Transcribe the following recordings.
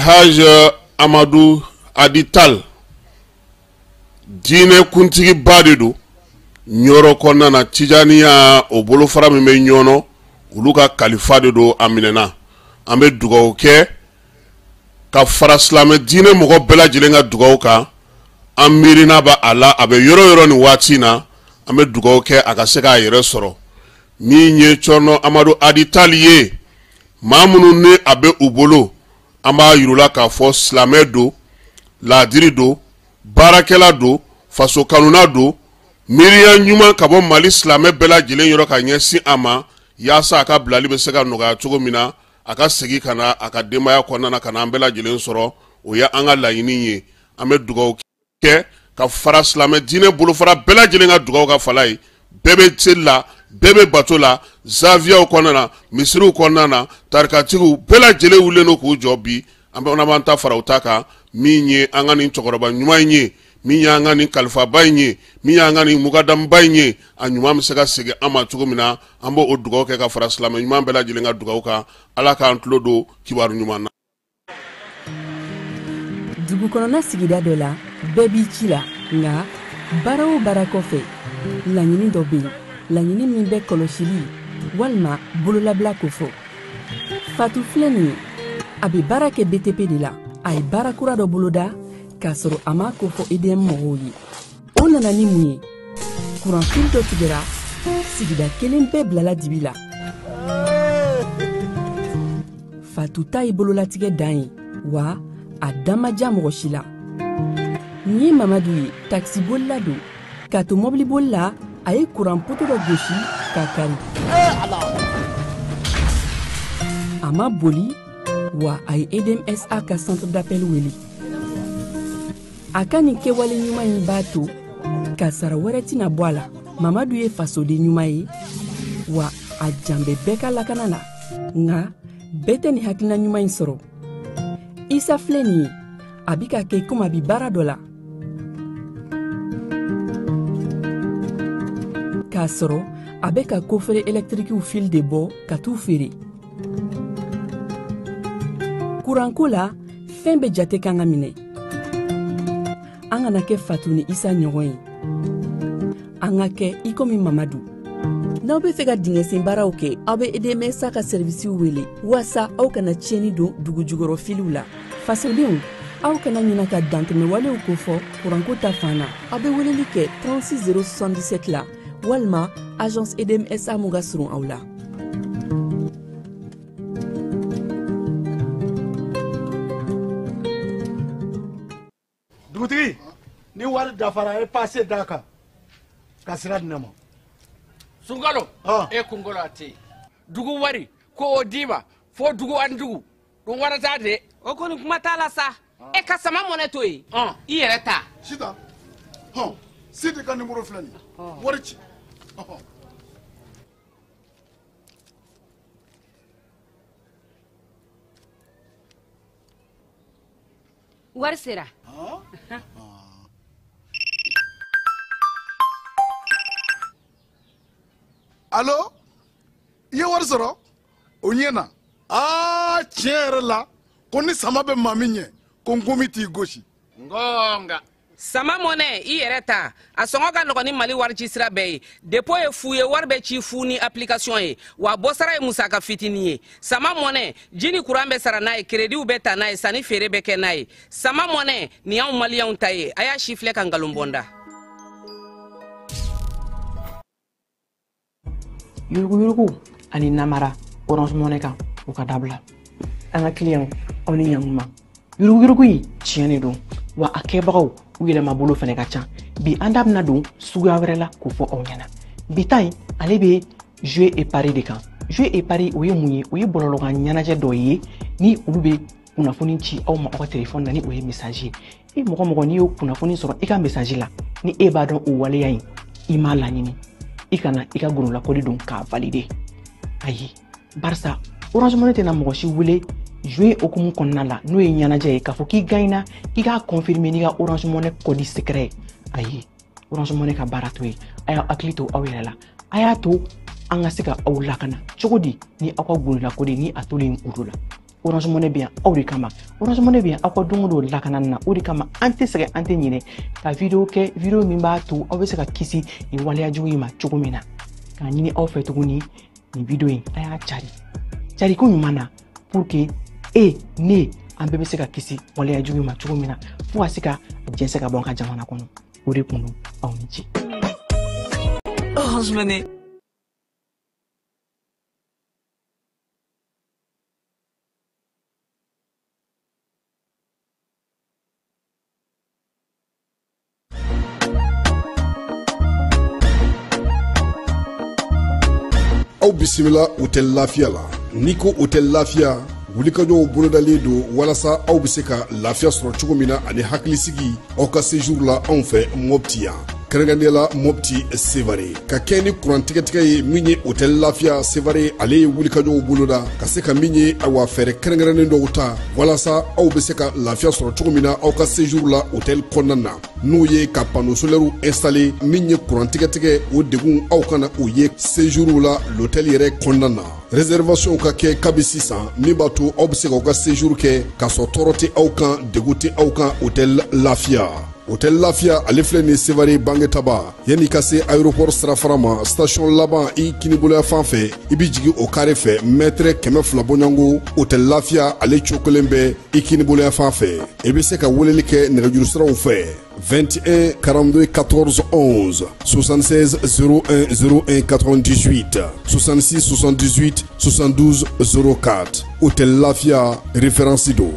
Elhaj Amadu Hadi Tall, diinɛ kuntigiba de don Ɲɔrɔ kɔnɔna na, Tijaniya o bolofara min bɛ Ɲɔnɔ, olu ka kalifa de don, a minɛna. An bɛ dugawu kɛ ka fara silamɛ diinɛ mɔgɔ bɛɛ lajɛlen ka dugawu kan. An miirina b'a a la, a bɛ yɔrɔ yɔrɔ nin waati in na, an bɛ dugawu kɛ a ka se k'a yɛrɛ sɔrɔ. Min ye Cɔrɔnɔ Amadu Hadi Tall ye, maa minnu ni a bɛ u bolo, an b'a yir'u la k'a fɔ silamɛ don, laadiri don, baarakɛla don, faso kanuna don, miiriya ɲuman ka bɔ Mali silamɛ bɛɛ lajɛlen yɔrɔ ka ɲɛsin a ma, yaasa a ka bilali bɛ se ka nɔgɔya cogo min na, a ka segin ka na a ka denbaya kɔnɔna na ka na an bɛɛ lajɛlen sɔrɔ. O ye an ka laɲini ye. An bɛ dugawu kɛ ka fara silamɛ diinɛ bolofara bɛɛ lajɛlen ka dugawu ka fala ye. Bɛɛ bɛ seli la, bɛɛ bɛ bato la, zaviyaw kɔnɔna na, misiriw kɔnɔna na, tarikatigiw bɛɛ lajɛlen wulilen don k'u jɔ bi. An bɛ b'an ta fara u ta kan. Min ye an ka nin cɛkɔrɔba ɲuman in ye, min y'an ka nin kalifaba in ye, min y'an ka nin mugadamuba in ye, a ɲuman bɛ se ka segin an ma cogo min na, an b'o dugawu kɛ ka fara silamɛ ɲuman bɛɛ lajɛlen ka dugawu kan. Ala k'an tulo don kibaru ɲuman na. Dugu kɔnɔna sigida dɔ la, bɛɛ b'i ci la, nka baara o baara kɔfɛ, laɲini dɔ bɛ yen, laɲini min bɛ kɔlɔsili walima bololabila kofɔ. Fatu filɛ nin ye, a bɛ baara kɛ BTP de la. A ye baara kura dɔ boloda k'a sɔrɔ a m'a kofɔ EDM mɔgɔw ye. O nana ni mun ye? Kuranfili dɔ tigɛra, sigida kelen bɛɛ bilala dibi la. Fatu ta ye bololatigɛ dan ye, wa a dan ma diya mɔgɔ si la. Nin ye Mamadu ye, takisibolila don. K'a to mɔbiliboli la, a ye kuran poto dɔ gosi k'a kari. A ma boli, wa a ye EDMSA ka centre d'appel wele. A ka nin kɛwale ɲuman in b'a to kasara wɛrɛ tɛna bɔ a la. Mamadu ye fasoden ɲuman ye, wa a jan bɛ bɛɛ ka lakana la. Nka bɛɛ tɛ nin hakilina ɲuman in sɔrɔ. Isa filɛ nin ye, a bɛ ka kɛ komi a bɛ baara dɔ la, k'a sɔrɔ a bɛ ka kofere ɛlɛtirikiw fil de bɔ ka t'u feere. Kuranko la, fɛn bɛɛ jate kan ka minɛ. An kana kɛ Fatu ni Isa ɲɔgɔn ye, an ka kɛ i komi Mamadu. N'aw bɛ fɛ ka dingɛsen baaraw kɛ, aw bɛ EDMSA ka sɛrivisiw wele waasa aw kana tiɲɛni don dugu jukɔrɔ filiw la. Fasodenw, aw kana ɲina ka dantɛmɛwalew kofɔ kuranko ta fan na. Aw bɛ weleli kɛ 36 077 la walima agence EDMSA mun ka surun aw la. Dugutigi, ni wari dafara, e passe d'a kan ka sira di ne ma. Sunkalo, e kunkolo a tɛ yen. Dugu wari ko o d'i ma fo dugu ani dugu dun wara t'a de. O kɔni kuma t'a la sa. E ka sama mɔnɛ to yen, i yɛrɛ ta. Sitan, hɔn, Sidi ka nimoro filɛ nin ye, wari ci. Wari sera. Alo, i ye wari sɔrɔ? O ɲɛ na. Aa, tiɲɛ yɛrɛ la, ko ni sama bɛ maa min ɲɛ, ko nkomi t'i gosi. Ngonga. Sama mɔnɛ, i yɛrɛ ta. A sɔngɔ ka nɔgɔn ni Mali wari ci sira bɛɛ ye. Dépôt ye fu ye, wari bɛ ci fu ni application ye. Wa bɔsara ye musaka fitinin ye. Sama mɔnɛ, ji ni kuran bɛ sara n'a ye, créditw bɛ ta n'a ye, sanni feere bɛ kɛ n'a ye. Sama mɔnɛ, nin y'anw maliyɛnw ta ye. A y'a si filɛ ka nkalon bɔ n da. Yuruguyurugu ani namara Orange Money kan, o ka dabila. An ka client, aw ni ɲankuma. Yuruguyurugu in tiɲɛ de don, wa a kɛbagaw u yɛlɛma bolo fɛnɛ ka ca. Bi an da bɛna don suguya wɛrɛ la k'o fɔ aw ɲɛna. Bi ta in, ale bɛ jeu et pari de kan. Jeu et pari, o ye mun ye? O ye bɔlɔlɔkan ɲɛnajɛ dɔ ye ni olu bɛ kunnafoni ci aw ma aw ka telefɔni na, ni o ye message ye. E mɔgɔ mɔgɔ n'i y'o kunnafoni sɔrɔ i ka message la, ni e b'a dɔn o waleya in i m'a laɲini, i kana i ka gololakɔli don k'a valider. Ayi, barisa Orange Money tɛna mɔgɔ si wele jouer hokumu kɔnɔna la, n'o ye ɲɛnajɛ ye, k'a fɔ k'i gagnera, k'i k'a confirmer n'i ka Orange Money code secret ye. Ayi, Orange Money ka baara t'o ye. A y'aw hakili to aw yɛrɛ la, a y'a to an ka se ka aw lakana cogo di ni aw ka gololakɔli ni a tolen kudo la. Orange Money bɛ yan aw de kama. Orange Money bɛ yan aw ka don o don lakanani na. O de kama an tɛ sɛgɛn, an tɛ ɲinɛ ka vidéo kɛ, vidéo min b'a to aw bɛ se ka kisi nin waleya jugu in ma cogo min na. K'a ɲini aw fɛ tuguni, nin vidéo in a y'a cari cariko ɲuman na pour que e ne an bɛɛ bɛ se ka kisi waleya jugu in ma cogo min na, fo ka se ka jɛnsɛn ka bɔ an ka jamana kɔnɔ. O de kun don. Aw ni ce. Orange Money. Aw bisimila Hôtel Lafiya la. N'i ko Hôtel Lafiya, wulikajɔw bolodalen don walasa aw bɛ se ka lafiya sɔrɔ cogo min na ani hakilisigi aw ka séjour la anw fɛ Mopti yan, kɛrɛnkɛrɛnnenya la Mopti Sevare. Ka kɛ ni kuran tigɛtigɛ ye min ye, Hôtel Lafiya Sevare ale ye wulikajɔw boloda ka se ka min ye, awa, fɛɛrɛ kɛrɛnkɛrɛnnen dɔw ta walasa aw bɛ se ka lafiya sɔrɔ cogo min na aw ka séjour la hôtel kɔnɔna na, n'o ye ka panneau solaire installé. Min ye kuran tigɛtigɛ, o degun aw kana o ye séjour la l'hôtel yɛrɛ kɔnɔna na. Réservation ka kɛ kabi sisan, min b'a to aw bɛ se k'aw ka séjour kɛ k'a sɔrɔ tɔɔrɔ tɛ aw kan, degun tɛ aw kan. Hôtel Lafiya, Hôtel Lafiya ale filɛ nin Sevare Bangetaba, yanni ka se aéroport sirafara ma, station laban i kiniboloya fan fɛ, i bi jigi o kare fɛ, mètre 200 bɔɲɔgɔnko, Hôtel Lafiya ale cogo kelen bɛ i kiniboloya fan fɛ. I bɛ se ka weleli kɛ nɛgɛjuru siraw fɛ: 21 42 14 11, 76 01 01 98, 66 78 72 04. Hôtel Lafia, référence do.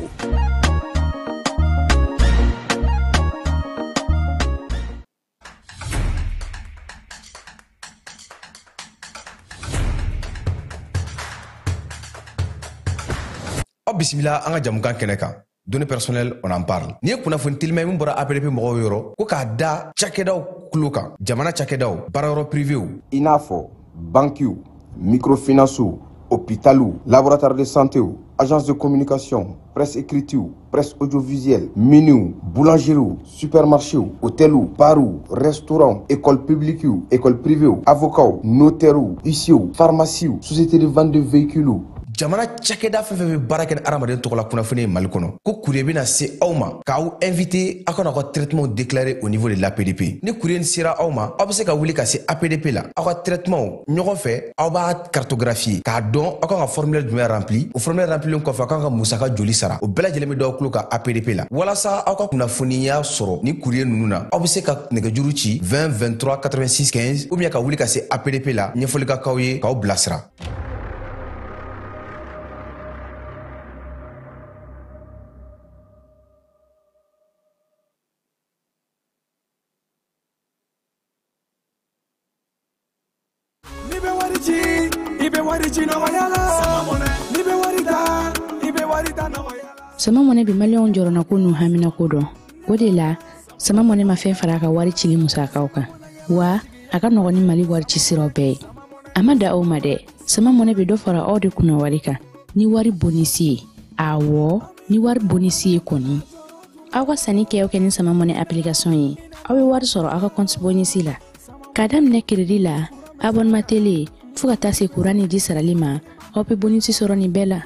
Aw bisimila an ka jamukan kɛnɛ kan, données personnelles, on en parle. N'i ye kunnafoni telima min bɔra APDP mɔgɔw yɔrɔ ko k'a da cakɛdaw tulo kan, jamana cakɛdaw, baarayɔrɔ privéw, i n'a fɔ bankiw, microfinancew, hôpitaliw, laboratoire de santéw, agence de communication, presse écritew, presse audiovisuelle, miniw, boulangeriew, supermarchéw, hôteliw, barw, restaurant, école publiquew, école privéw, avocats, notairew, huissierw, pharmaciew, société de vente de véhicules. Jamana cakɛda fɛn fɛn bɛ baara kɛ ni hadamaden tɔgɔ la kunnafoni ye Mali kɔnɔ, ko courrier bɛna se aw ma k'aw invité aw kana aw ka traitement déclarer au niveau de l'APDP. Ni courrier nin sera aw ma, aw bɛ se ka wuli ka se APDP la, aw ka traitement ɲɔgɔn fɛ, aw b'a cartographier k'a dɔn aw kan ka formulaire jumɛn rempli. O formulaire remplilen kɔfɛ, aw kan ka musaka joli sara, o bɛɛ lajɛlen bɛ d'aw tulo kan APDP la. Walasa aw ka kunnafoniya sɔrɔ ni courrier ninnu na, aw bɛ se ka nɛgɛjuru ci 20 23 86 15 ou bien ka wuli ka se APDP la, ɲɛfɔli ka k'aw ye k'aw bilasira. N'i bɛ wari ci, i bɛ wari ci nɔgɔya la. N'i bɛ wari ta, i bɛ wari ta nɔgɔya la. Sama Mɔnɛ bɛ maliyɛnw jɔrɔnako n'u haminako dɔn. O de la, Sama Mɔnɛ ma fɛn fara a ka wari cili musakaw kan, wa a ka nɔgɔn ni Mali wari ci siraw bɛɛ ye. A ma da aw ma dɛ, Sama Mɔnɛ bɛ dɔ fara aw de kunna wari kan ni wari bonus ye. Awɔ, ni wari bonus ye kɔni, aw ka sanni kɛ o kɛ ni Sama Mɔnɛ application ye, aw bɛ wari sɔrɔ aw ka compte bonus la. K'a daminɛ crédit la, abonnement télé, fo ka taa se kuran ni ji sarali ma, aw bɛ bonus sɔrɔ nin bɛɛ la.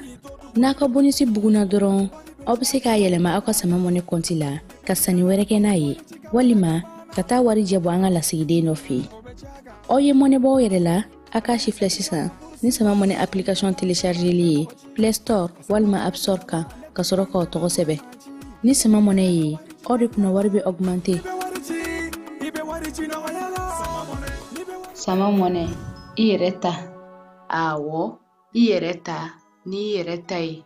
N'a ka bonus bugunna dɔrɔn, aw bɛ se k'a yɛlɛma aw ka Sama Mɔnɛ compte la ka sanni wɛrɛ kɛ n'a ye, walima ka taa wari jɛ bɔ an ka lasigiden dɔ fɛ yen. Aw ye mɔnɛ bɔ aw yɛrɛ la, a k'a si filɛ sisan ni Sama Mɔnɛ application téléchargeli ye Play Store walima App Store kan, ka sɔrɔ k'aw tɔgɔ sɛbɛn. Ni Sama Mɔnɛ ye, aw de kunna wari bɛ augmenter. I bɛ wari ci nɔgɔya la. Sama Mɔnɛ, i yɛrɛ ta. Awɔ, i yɛrɛ ta n'i yɛrɛ ta ye.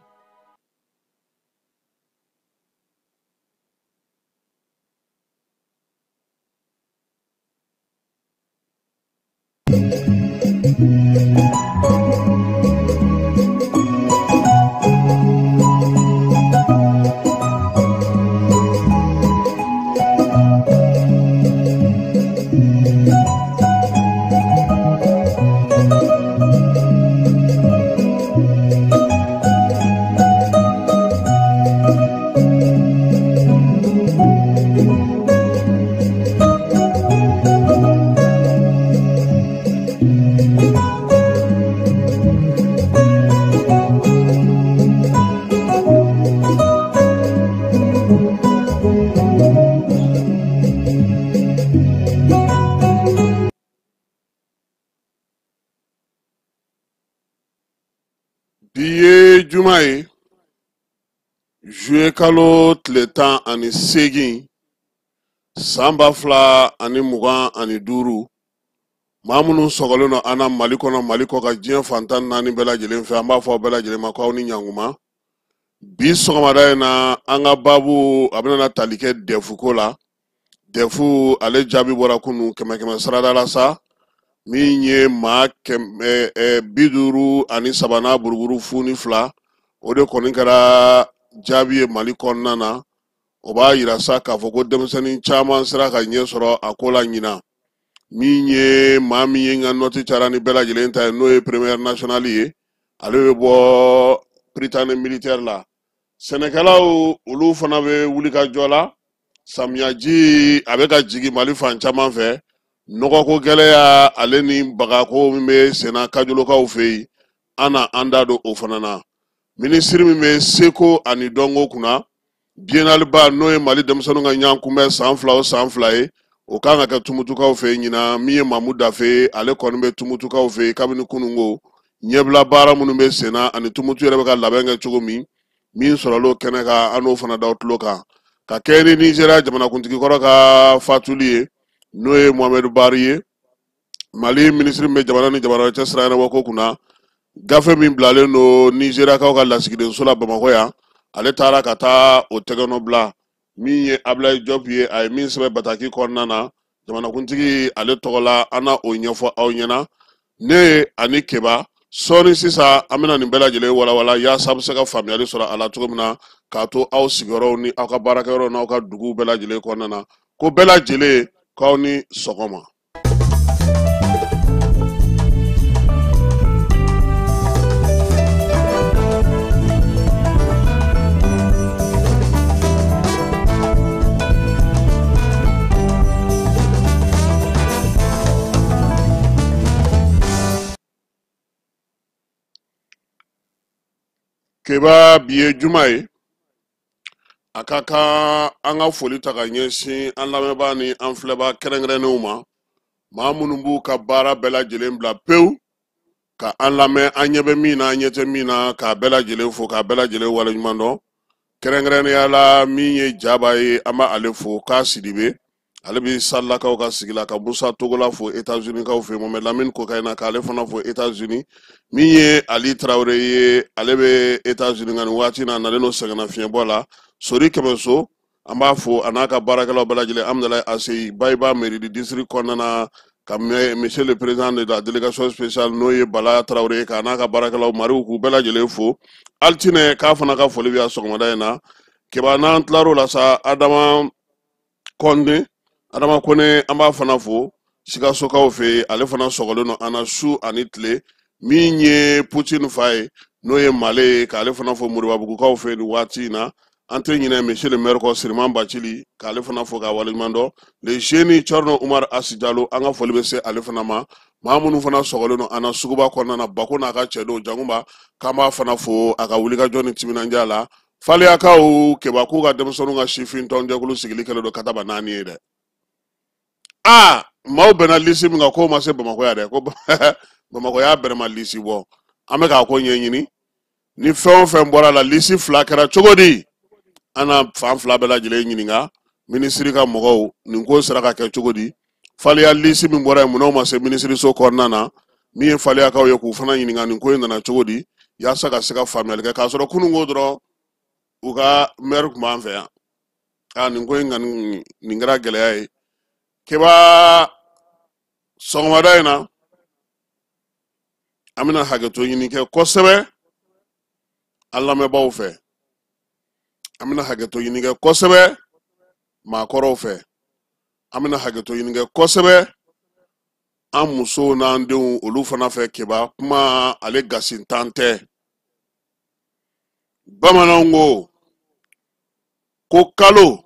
juma ye, juillet kalo tile 18 san 2025. Maa minnu sɔgɔlen don an na Mali kɔnɔ, Mali kɔ kan, diɲɛ fan 14 bɛɛ lajɛlen fɛ, an b'a fɔ aw bɛɛ lajɛlen ma ko aw ni ɲankuma. Bi sɔgɔmada in na, an ka baabu a bɛna tali kɛ dɛfu ko la. Dɛfu ale jaabi bɔra kunun 100 sarada la sa, min ye maa 53 n'a buruburu 02, o de kɔni kɛra jaabi ye Mali kɔnɔna na. O b'a yira sa k'a fɔ ko denmisɛnnin caman sera ka ɲɛ sɔrɔ a ko la ɲinan. Min ye maa min ye n ka nɔti cayara ni bɛɛ lajɛlen ta ye, n'o ye première nationale ye, ale bɛ bɔ Prytanée militaire la. Sɛnɛkɛlaw olu fana bɛ wuli ka jɔ la. Samiyaji a bɛ ka jigin Mali fan caman fɛ. Nɔgɔko gɛlɛya ale ni bagako min bɛ senna Kajolokaw fɛ yen, an na an da don o fana na. Minisiri min bɛ seko ani dɔnko kunna, biennale ba n'o ye Mali denmisɛnninw ka ɲɔgɔn kunbɛn san 2 o san 2 ye, o kan ka kɛ Tumutukaw fɛ yen ɲinan. Min ye Mamu Dafe ye, ale kɔni bɛ Tumutukaw fɛ yen kabini kununko. Ɲɛbila baara minnu bɛ senna ani Tumutu yɛrɛ bɛ ka labɛn kɛ cogo min, min sɔrɔla o kɛnɛ kan, an n'o fana da o tulo kan. Ka kɛɲɛ ni Nizeriya jamanakuntigi kɔrɔ ka fatuli ye, n'o ye Mohamed Buhari ye, Mali minisiri min bɛ jamana ni jamana cɛ sira ɲɛnabɔ ko kunna, gafe min bilalen don Nizeriyakaw ka lasigidenso la Bamakɔ yan, ale taara ka taa o tɛgɛnɔ bila. Min ye Ablaye Diop ye, a ye min sɛbɛn bataki kɔnɔna na jamanakuntigi ale tɔgɔ la, an na o ɲɛfɔ aw ɲɛna. Ne ani Keba sɔɔni sisan an bɛna nin bɛɛ lajɛlen walawala yaasa a bɛ se ka faamuyali sɔrɔ a la cogo min na, k'a to aw sigiyɔrɔw ni aw ka baarakɛyɔrɔw n'aw ka duguw bɛɛ lajɛlen kɔnɔna na. Ko bɛɛ lajɛlen k'aw ni sɔgɔma. Keba, bi ye juma ye, a ka kan an ka foli ta ka ɲɛsin an lamɛnbaa ni an filɛbaa kɛrɛnkɛrɛnnenw ma, maa minnu b'u ka baara bɛɛ lajɛlen bila pewu ka an lamɛn, an ɲɛ bɛ min na, an ɲɛ tɛ min na, k'a bɛɛ lajɛlen fo, k'a bɛɛ lajɛlen waleɲuman dɔn. Kɛrɛnkɛrɛnnenya la, min ye Jaba ye, an b'ale fo k'a Sidibe, ale bɛ Salakaw ka sigi la, ka Musa Togola fo États-Unis kaw fɛ, Mohamed Lamine Kokayina k'ale fana fo États-Unis. Min ye Ali Traoré ye, ale bɛ États-Unis nka nin waati in na a nalen don sɛgɛnnafiɲɛbɔ la. Sori Kɛmɛso, an b'a fo a n'a ka baarakɛlaw bɛɛ lajɛlen. Amudalayi Aseyi, Bayiba mairie district kɔnɔna na, ka monsieur le président de la délégation spéciale n'o ye Bala Traoré ye, k'a n'a ka baarakɛlaw mariw k'u bɛɛ lajɛlen fo. Altinɛ k'a fana ka foli bɛ yan sɔgɔmada in na. Keba, n'an tilar'o la sa, Adama Kɔnde, Adama Kone, an b'a fana fo Sikasokaw fɛ yen, ale fana sɔgɔlen don an na su ani tile. Min ye Poutine fa ye, n'o ye Male ye, k'ale fana fo Moribabugukaw fɛ yen nin waati in na. An tɛ ɲinɛ monsieur le maire kɔ, Siriman Bacili, k'ale fana fo k'a waleɲuman dɔn. Le jeune Thierno Umar Asi Jalo, an ka foli bɛ se ale fana ma. Maa minnu fana sɔgɔlen don an na suguba kɔnɔna na, Bako n'a ka cɛdenw, Jankunba, k'an b'a fana fo a ka wulikajɔ ni timinandiya la. Faliyakaw, Keba k'u ka denmisɛnninw ka sifin tɔnjɛkulu sigili kɛlen don kataba 4 ye dɛ. Aa, maaw bɛnna lisi min kan k'o ma se Bamakɔ yan dɛ, ko Bamakɔ y'a bɛrɛma lisi bɔ. An bɛ k'a ko ɲɛɲini, ni fɛn o fɛn bɔra la, lisi 2 kɛra cogo di, an na fan 2 bɛɛ lajɛlen ɲininka minisiri ka mɔgɔw, nin ko sera ka kɛ cogo di. Faliya lisi min bɔra yen, munna o ma se minisiriso kɔnɔna na? Min ye faliyakaw ye, k'u fana ɲininka nin ko in nana cogo di, yaasa ka se ka faamuyali kɛ. K'a sɔrɔ kununko dɔrɔn u ka maire tun b'an fɛ yan. Aa, nin ko in kɔni, nin kɛra gɛlɛya ye. Keba, sɔgɔmada in na, an bɛna hakɛto ɲini kɛ kosɛbɛ an lamɛnbaaw fɛ, an bɛna hakɛto ɲini kɛ kosɛbɛ maakɔrɔw fɛ, an bɛna hakɛto ɲini kɛ kosɛbɛ an musow n'an denw olu fana fɛ. Keba, kuma ale gasintan tɛ. Bamananw ko ko kalo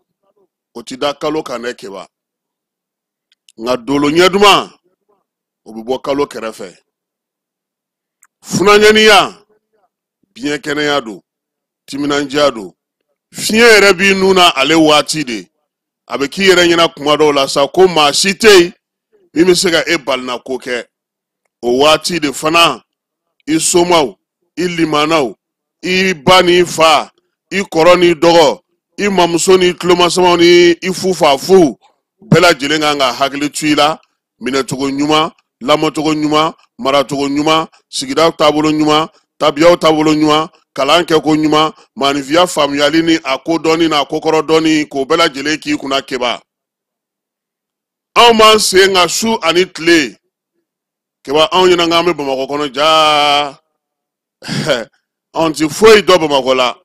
o ti da kalo kan dɛ Keba, nka dolo ɲɛ duman o bɛ bɔ kalo kɛrɛfɛ. Funankɛninya biɲɛ kɛnɛya don, timinandiya don, fiɲɛ yɛrɛ b'i nun na ale waati de. A bɛ k'i yɛrɛ ɲɛna kuma dɔw la sa ko maa si tɛ yen min bɛ se ka e balina ko kɛ. O waati de fana i somaw, i limanaw, I ba n'i fa, i kɔrɔ n'i dɔgɔ, i mamuso n'i tulomasamaw ni i fufa fu bɛɛ lajɛlen kan ka hakili to i la. Minɛcogo ɲuman, lamɔcogo ɲuman, maracogo ɲuman, sigida taabolo ɲuman, tabiyaw taabolo ɲuman, kalan kɛko ɲuman, maanifinya faamuyali ni a ko dɔnni n'a ko kɔrɔ dɔnni, k'o bɛɛ lajɛlen k'i kunna. Keba, anw b'an sen kan su ani tile. Keba, anw ɲɛna k'an bɛ Bamakɔ kɔnɔ jaa, anw ti foyi dɔn Bamakɔ la.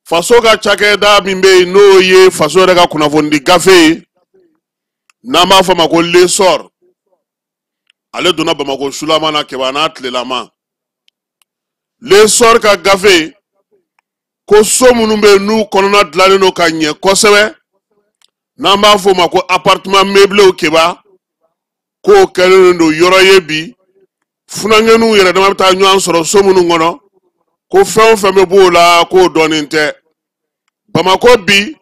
Faso ka cakɛda min bɛ yen, n'o ye faso yɛrɛ ka kunnafonidi gafe ye, n'an b'a fɔ a ma ko L'Essor, ale donna Bamakɔ sulama na, Keba, n'a tilelama. L'Essor ka gafe ko so minnu bɛ yen, n'u kɔnɔna dilannen don ka ɲɛ kosɛbɛ, n'an b'a fɔ o ma ko appartement meublé, Keba, k'o kɛlen don yɔrɔ ye bi, funankɛninw yɛrɛ dama bɛ taa ɲɔgɔn sɔrɔ so minnu kɔnɔ, ko fɛn o fɛn bɛ b'o la, k'o dɔnnen tɛ. Bamakɔ bi,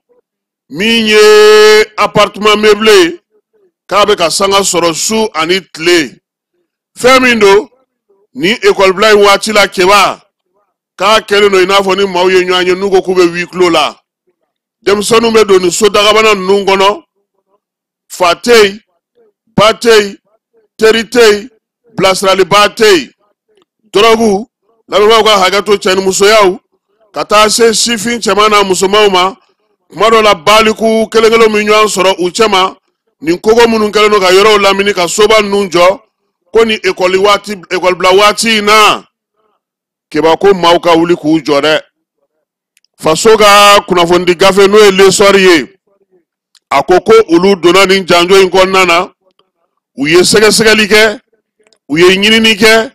min ye appartement meublé ye, k'a bɛ ka sanga sɔrɔ su ani tile. Fɛn min don ni ekɔlibila in waati la, Keba, k'a kɛlen don i n'a fɔ ni maaw ye ɲɔgɔn ye, n'u ko k'u bɛ huis clos la, denmisɛnninw bɛ don nin so dagabana ninnu kɔnɔ. Fa tɛ yen, ba tɛ yen, teri tɛ yen, bilasiraliba tɛ yen. Dɔrɔgu, lamɛnbaaw ka hakɛ to, cɛ ni musoyaw ka taa se sifin cɛman n'a musomanw ma, kuma dɔ la baliku kelen kelen bɛ ɲɔgɔn sɔrɔ u cɛma nin kogo minnu kɛlen don ka yɔrɔw lamini ka soba ninnu jɔ. Ko ni ekɔli waati, ekɔlibila waati in na, Keba, ko maaw ka wuli k'u jɔ dɛ. Faso ka kunnafonidi gafe, n'o ye L'Essor ye, a ko ko olu donna nin janjo in kɔnɔna na, u ye sɛgɛsɛgɛli kɛ, u ye ɲinini kɛ,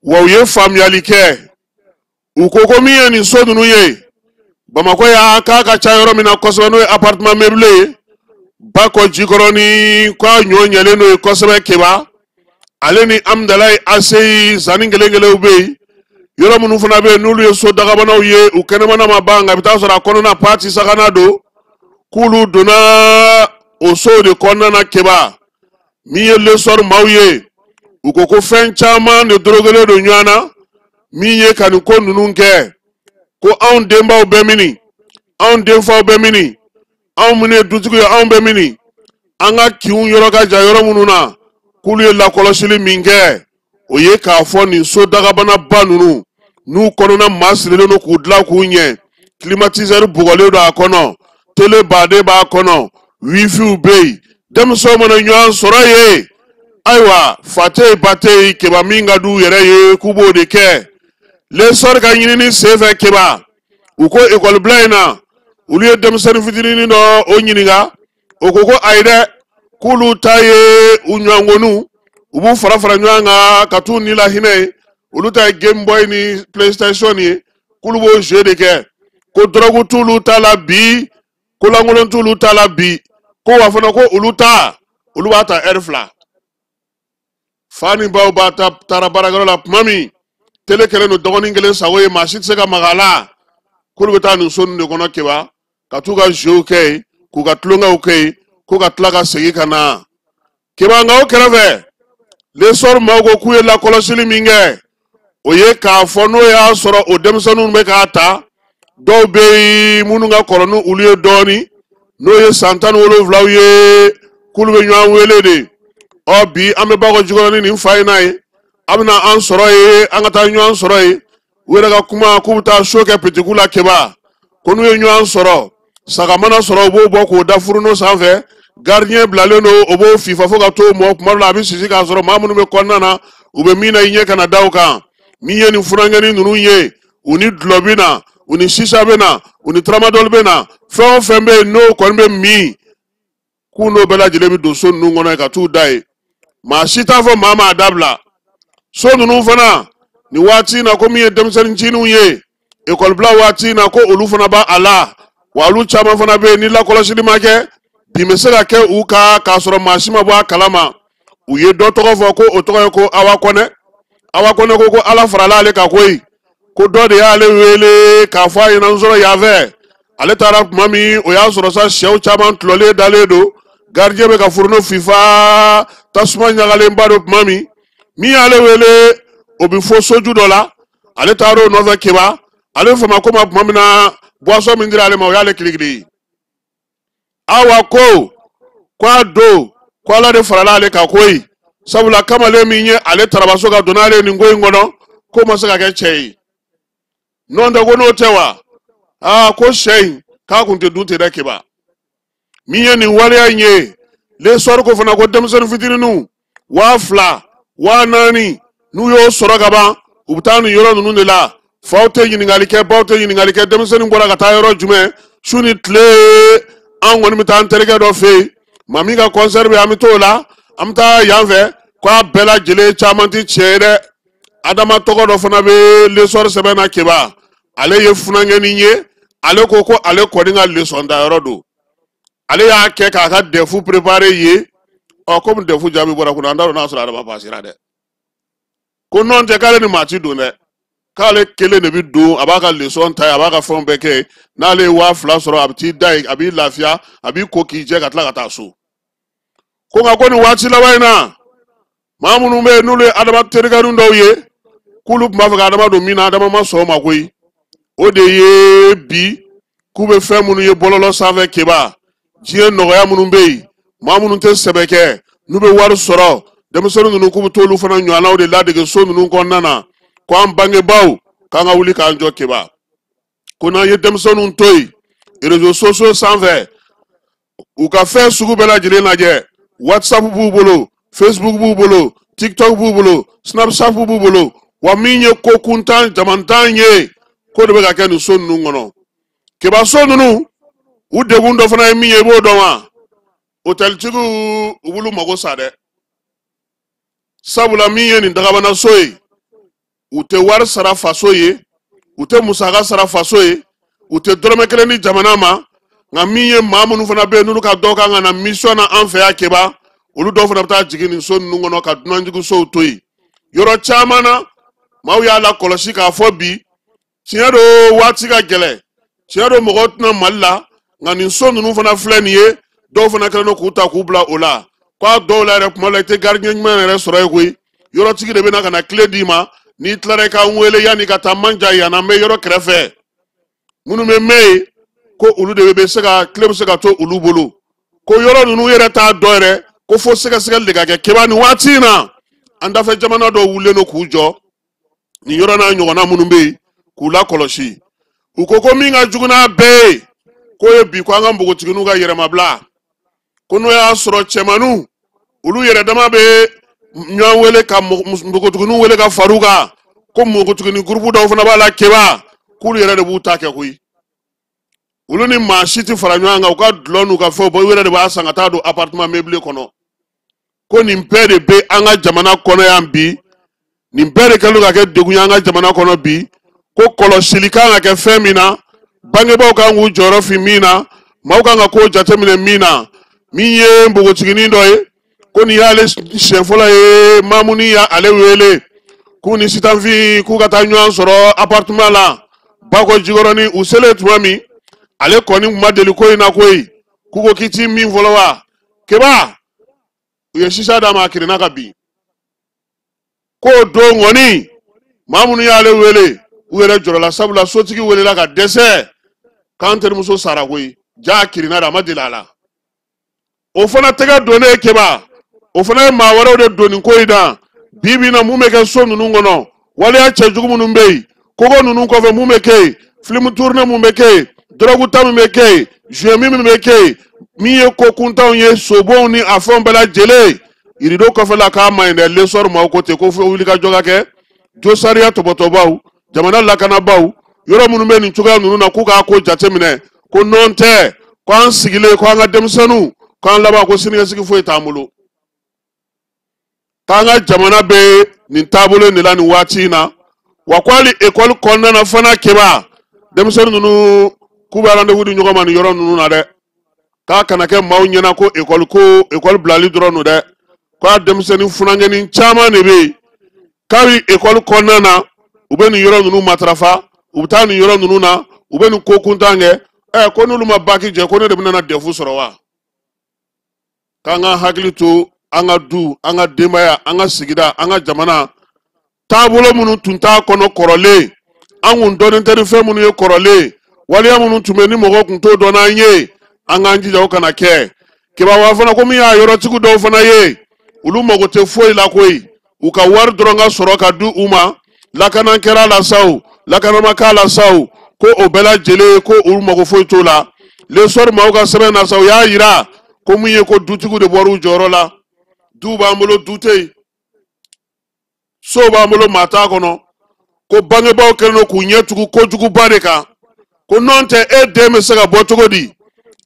wa u ye faamuyali kɛ. U ko ko min ye nin so ninnu ye Bamakɔ y'a k'a ka ca yɔrɔ min na kosɛbɛ, n'o ye appartement meublé ye Bakɔ Jikɔrɔni, k'a ɲɔ ɲɛlen n'o ye kosɛbɛ. Keba, ale ni Amudalayi ACI zanni kelen kelenw bɛ yen. Yɔrɔ minnu fana bɛ yen, n'olu ye so dagabanaw ye, u kɛnɛmana ma ban, nka i bɛ taa sɔrɔ a kɔnɔna pati sagana don, k'olu donna o sow de kɔnɔna na. Keba, min ye L'Essor maaw ye, u ko ko fɛn caman de dorogelen don ɲɔgɔn na min ye ka nin ko ninnu kɛ. Ko anw denbaw bɛ mini, anw denfaw bɛ mini, anw minnu ye dutigiw ye, anw bɛ mini, an ka kinw yɔrɔ ka jan yɔrɔ minnu na, k'olu ye lakɔlɔsili min kɛ, o ye k'a fɔ nin so dagabanaba ninnu, n'u kɔnɔna maa sirilen don k'u dilan k'u ɲɛ, climatiseur bugɔlen don a kɔnɔ, télé baden b'a kɔnɔ, wifiw bɛ yen, denmisɛnw mana ɲɔgɔn sɔrɔ yen, ayiwa, fa tɛ yen, ba tɛ yen. Keba, min ka d'u yɛrɛ ye, k'u b'o de kɛ. L'Essor ka ɲinini senfɛ, Keba, u ko ekɔlibila in na, olu ye denmisɛnnin fitinin dɔ o ɲininka, o ko ko ayi dɛ, k'olu ta ye u ɲɔgɔnw, u b'u fara fara ɲɔgɔn kan ka t'u ni lahinɛ ye. Olu ta ye Game Boy ni PlayStation ye, k'olu b'o jeu de kɛ. Ko dɔrɔgu t'olu ta la bi, ko lankolon t'olu ta la bi. Ko wa fana, ko olu ta, olu b'a ta ɛri 2. Fa ni baw b'a ta taara baarakɛyɔrɔ la tuma min, télé kɛlen don dɔgɔnin kelen sago ye, maa si tɛ se ka maga a la, k'olu bɛ taa nin so ninnu de kɔnɔ, Keba, ka t'u ka jeuw kɛ yen, k'u ka tulonkɛw kɛ yen, ko ka tila ka segin ka na. Keba, nka o kɛrɛfɛ, L'Essor maaw ko k'u ye lakɔlɔsili min kɛ, o ye k'a fɔ n'o y'a sɔrɔ o denmisɛnninw bɛ k'a ta, dɔw bɛ yen minnu ka kɔrɔ ni olu ye dɔɔnin, n'o ye san 17w ye, k'olu bɛ ɲɔgɔn wele de. Ɔ bi, an bɛ Bakɔ Jikɔrɔni nin fa in na ye, a bɛna an sɔrɔ yen, an ka taa ɲɔgɔn sɔrɔ yen. U yɛrɛ ka kuma, k'u bɛ taa so kɛ pitiku la. Keba, ko n'u ye ɲɔgɔn sɔrɔ, saga mana sɔrɔ, u b'o bɔ k'o da fourneau sanfɛ, gardien bilalen don, o b'o fifa fo ka t'o mɔ. Kuma dɔ la, a bɛ sisi k'a sɔrɔ maa minnu bɛ kɔnɔna na, u bɛ min na, i ɲɛ kana da o kan. Min ye nin funankɛnin ninnu ye, u ni dulɔ bɛ na, u ni sisa bɛ na, u ni tramadol bɛ na, fɛn o fɛn bɛ yen n'o kɔni bɛ min, k'u n'o bɛɛ lajɛlen bɛ don so ninnu kɔnɔ yen ka t'u da yen. Maa si t'a fɔ maa m'a dabila. So ninnu fana nin waati in na, ko min ye denmisɛnnin ncininw ye ekɔlibila waati in na, ko olu fana b'a a la, wa olu caman fana bɛ yen, ni lakɔlɔsili ma kɛ, bin bɛ se ka kɛ u kan k'a sɔrɔ maa si ma bɔ a kalama. U ye dɔ tɔgɔ fɔ, ko o tɔgɔ ye ko Awa Kɔnɛ. Awa Kɔnɛ ko ko Ala farala ale kan koyi, ko dɔ de y'ale wele k'a fɔ a ɲɛna n sɔrɔ yan fɛ. Ale taara tuma min, o y'a sɔrɔ sa sɛw caman tulɔlen dalen don, gardien bɛ ka fourneau fifa, tasuma ɲagalenba don. Tuma min, min y'ale wele, o bɛ fɔ soju dɔ la. Ale taar'o nɔfɛ Keba, ale fama ko ma tuma min na boisson min dira ale ma, o y'ale kirikiri. Awa ko a don ko Ala de farala ale kan koyi, sabula kamalen min ye ale tarabaso ka don n'ale nin ko in kɔnɔ, k'o ma se ka kɛ cɛ ye. N'o tɛ ko n'o tɛ wa, aa ko sɛ in k'a kun tɛ dun ten dɛ Keba. Min ye nin waleya in ye, L'Essor ko fana ko denmisɛnnin fitininw 2000 4000 n'u y'o sɔrɔ ka ban, u bɛ taa nin yɔrɔ ninnu de la. Faw tɛ ɲininkali kɛ, baw tɛ ɲininkali kɛ, denmisɛnnin bɔra ka taa yɔrɔ jumɛn su ni tile, an kɔni bɛ taa an terikɛ dɔ fɛ yen, maa min ka concert bɛ yen, an bɛ t'o la, an bɛ taa yan fɛ, k'a bɛɛ lajɛlen caman tɛ tiɲɛ ye dɛ. Adama tɔgɔ dɔ fana bɛ L'Essor sɛbɛn na Keba, ale ye funankɛnin ye, ale ko ko ale kɔni ka leçon ta yɔrɔ don, ale y'a kɛ k'a ka DEF préparer ye. Ɔ komi DEF jaabi bɔra kunna, an t'a dɔn n'a sɔrɔ Adama pasera dɛ. Ko nɔn tɛ k'ale ni maa ti don dɛ, k'ale kelen de bɛ don, a b'a ka leçon ta ye, a b'a ka fɛnw bɛɛ kɛ, n'ale ye 2000 sɔrɔ, a bɛ t'i da yen, a b'i lafiya, a b'i ko k'i jɛ ka tila ka taa so. Ko nka ko nin waati laban in na, maa minnu bɛ yen n'olu ye Adama terikɛnin dɔw ye, k'olu tun b'a fɛ ka Adama don min na, Adama ma sɔn o ma koyi. O de ye bi k'u bɛ fɛn minnu ye bɔlɔlɔ sanfɛ Keba, diɲɛ nɔgɔya minnu bɛ yen, maa minnu tɛ sɛbɛ kɛ, n'u bɛ wari sɔrɔ, denmisɛnnin ninnu k'u bɛ t'olu fana ɲɔgɔnnaw de ladege so ninnu kɔnɔna na, ko an bangebaaw k'an ka wuli k'an jɔ Keba. Ko n'an ye denmisɛnninw to yen réseaux sociaux sanfɛ, u ka fɛn sugu bɛɛ lajɛlen lajɛ, WhatsApp b'u bolo, Facebook b'u bolo, TikTok b'u bolo, Snapchat b'u bolo, wa min ye ko kuntan jamantan ye, k'o de bɛ ka kɛ nin so ninnu kɔnɔ. Keba, so ninnu u degun dɔ fana ye min ye, i b'o dɔn wa? Hôteltigiw u b'olu mago sa dɛ, sabula min ye nin dagabana so ye, u tɛ wari sara faso ye, u tɛ musaka sara faso ye, u tɛ dɔrɔmɛ kelen di jamana ma. Nka min ye maa minnu fana bɛ yen n'olu ka dɔw kan ka na mission na an fɛ yan Keba, olu dɔw fana bɛ taa jigin nin so ninnu kɔnɔ ka dunanjiginsow to yen. Yɔrɔ caman na, maaw y'a lakɔlɔsi k'a fɔ bi, tiɲɛ don waati ka gɛlɛn, tiɲɛ don mɔgɔw tɛna Mali la, nka nin so ninnu fana filɛ nin ye, dɔw fana kɛlen don k'u ta k'u bila o la. K'a dɔw la yɛrɛ, kuma la i tɛ gardien ɲuman yɛrɛ sɔrɔ yen koyi, yɔrɔtigi de bɛ na ka na tile d'i ma, n'i tilara i ka n wele yanni ka taa manja yan, an bɛ yɔrɔ kɛrɛfɛ minnu bɛ mɛn yen, ko olu de bɛ se ka tile bɛ se ka to olu bolo. Ko yɔrɔ ninnu yɛrɛ t'a dɔn yɛrɛ, ko fo sɛgɛsɛgɛli de ka kɛ Keba nin waati in na. An dafɛ jamana dɔw wulilen don k'u jɔ nin yɔrɔ n'a ɲɔgɔnna minnu bɛ yen k'u lakɔlɔsi. U ko ko min ka jugu n'a bɛɛ ye, k'o ye bi ko an ka npogotigininw ka yɛrɛmabila, ko n'o y'a sɔrɔ cɛmaninw olu yɛrɛ dama bɛ ɲɔgɔn wele ka npogotigininw wele ka far'u kan, ko npogotiginin gurupu dɔw fana b'a la Keba, k'olu yɛrɛ de b'u ta kɛ koyi. Olu ni maa si tɛ fara ɲɔgɔn kan, u ka dulɔ n'u ka fɛnw bɔ, u yɛrɛ de b'a san ka taa don appartement meublé kɔnɔ. Ko nin bɛɛ de bɛ an ka jamana kɔnɔ yan bi, nin bɛɛ de kɛlen don ka kɛ degun ye an ka jamana kɔnɔ bi. Ko kɔlɔsili kan ka kɛ fɛn min na, bangebaaw kan k'u jɔyɔrɔ fin min na, maaw kan ka kow jateminɛ min na. Min ye npogotiginin dɔ ye, ko nin y'ale siɲɛ fɔlɔ ye Mamuni y'ale wele k'u ni Sitanfin k'u ka taa ɲɔgɔn sɔrɔ appartement la Bakɔ Jikɔrɔni. U selen tuma min, ale kɔni tun ma deli ko in na koyi, k'u ko k'i t'i min fɔlɔ wa Keba, u ye sisa d'a ma, a kirinna ka bin. K'o don kɔni maa minnu y'ale wele, u yɛrɛ jɔrɔla, sabula sotigi welela ka dɛsɛ k'an terimuso sara koyi, ja kirinna de, a ma deli a la. O fana tɛgɛ donnen Keba, o fana ye maa wɛrɛw de don nin ko in na. Bi bi in na, mun bɛ kɛ so ninnu kɔnɔ, waleya cɛjugu minnu bɛ yen, kogo ninnu kɔfɛ mun bɛ kɛ yen, filimu tourné mun bɛ kɛ yen, dɔrɔgu ta min bɛ kɛ yen, jouet min bɛ kɛ yen, min ye ko kuntanw ye, sobonw ni a fɛnw bɛɛ lajɛlen, yirido kɔfɛ la k'a ma ɲi dɛ. L'Essor maaw ko ten ko fo wulikajɔ ka kɛ, josariya tɔbɔtɔbaw, jamana lakanabaaw, yɔrɔ minnu bɛ nin cogoya ninnu na, k'u k'a ko jateminɛ. Ko nɔn tɛ ko an sigilen ko an ka denmisɛnninw k'an laban ko siniɲɛsigi foyi t'an bolo, k'an ka jamana bɛ nin taabolo in de la nin waati in na. Wa ko hali ekɔli kɔnɔna na fana Keba, denmisɛnnin ninnu k'u bɛ rendez-vous di ɲɔgɔn ma nin yɔrɔ ninnu na dɛ, k'a kana kɛ maaw ɲɛna ko ekɔli ko ekɔli bilali dɔrɔn don dɛ, k'a denmisɛnnin funankɛnin caman de bɛ yen kabi ekɔli kɔnɔna na, u bɛ nin yɔrɔ ninnu matarafa, u bɛ taa nin yɔrɔ ninnu na, u bɛ nin ko kuntan kɛ. Ko n'olu ma baki jɛ, ko ne de bɛna na DEF sɔrɔ wa? K'an ka hakili to an ka du, an ka denbaya, an ka sigida, an ka jamana. Taabolo minnu tun t'a kɔnɔ kɔrɔlen, an kun dɔnnen tɛ ni fɛn minnu ye kɔrɔlen, waleya minnu tun bɛ ni mɔgɔw tun t'o dɔn n'an ye, an k'an jija o kana kɛ. Kibaruya fana ko min y'a yɔrɔtigiw dɔw fana ye, olu mago tɛ foyi la koyi, u ka wari dɔrɔn ka sɔrɔ ka di u ma, lakana kɛra la sa o, lakana ma k'a la sa o, ko o bɛɛ lajɛlen ko olu mago foyi t'o la. L'Essor maaw ka sɛbɛn na sa, u y'a yira ko mun ye ko dutigiw de bɔra u jɔyɔrɔ la. Du b'an bolo, du tɛ yen, so b'an bolo, maa t'a kɔnɔ. Ko bangebaaw kɛlen don k'u ɲɛ tugu kojuguba de kan, ko n'o tɛ e den bɛ se ka bɔ cogo di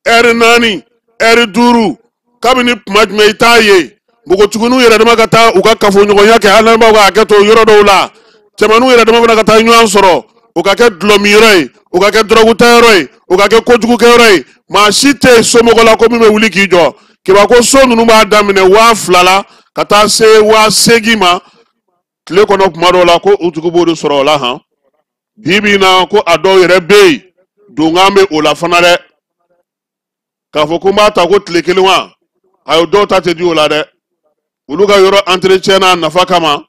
ɛri 4 ɛri 5 kabini tuma jumɛn i t'a ye npogotigininw yɛrɛ dama ka taa u ka kafoɲɔgɔnya kɛ, hali n'an b'aw ka hakɛ to yɔrɔ dɔw la, cɛmanninw yɛrɛ dama fana ka taa ɲɔgɔn sɔrɔ, o ka kɛ dulɔminyɔrɔ ye, o ka kɛ dɔrɔgutayɔrɔ ye, o ka kɛ kojugukɛyɔrɔ ye. Maa si tɛ yen somɔgɔ la ko min bɛ wuli k'i jɔ. Kiba ko so ninnu b'a daminɛ 2000 la ka taa se 8000 ma tile kɔnɔ kuma dɔw la, ko u tigi b'o de sɔrɔ o la han. Bi bi in na ko a dɔw yɛrɛ bɛ yen, donkan bɛ o la fana dɛ, k'a fɔ ko n b'a ta ko tile kelen wa, ayi dɔw ta tɛ di o la dɛ. Olu ka yɔrɔ entretien n'a nafa kama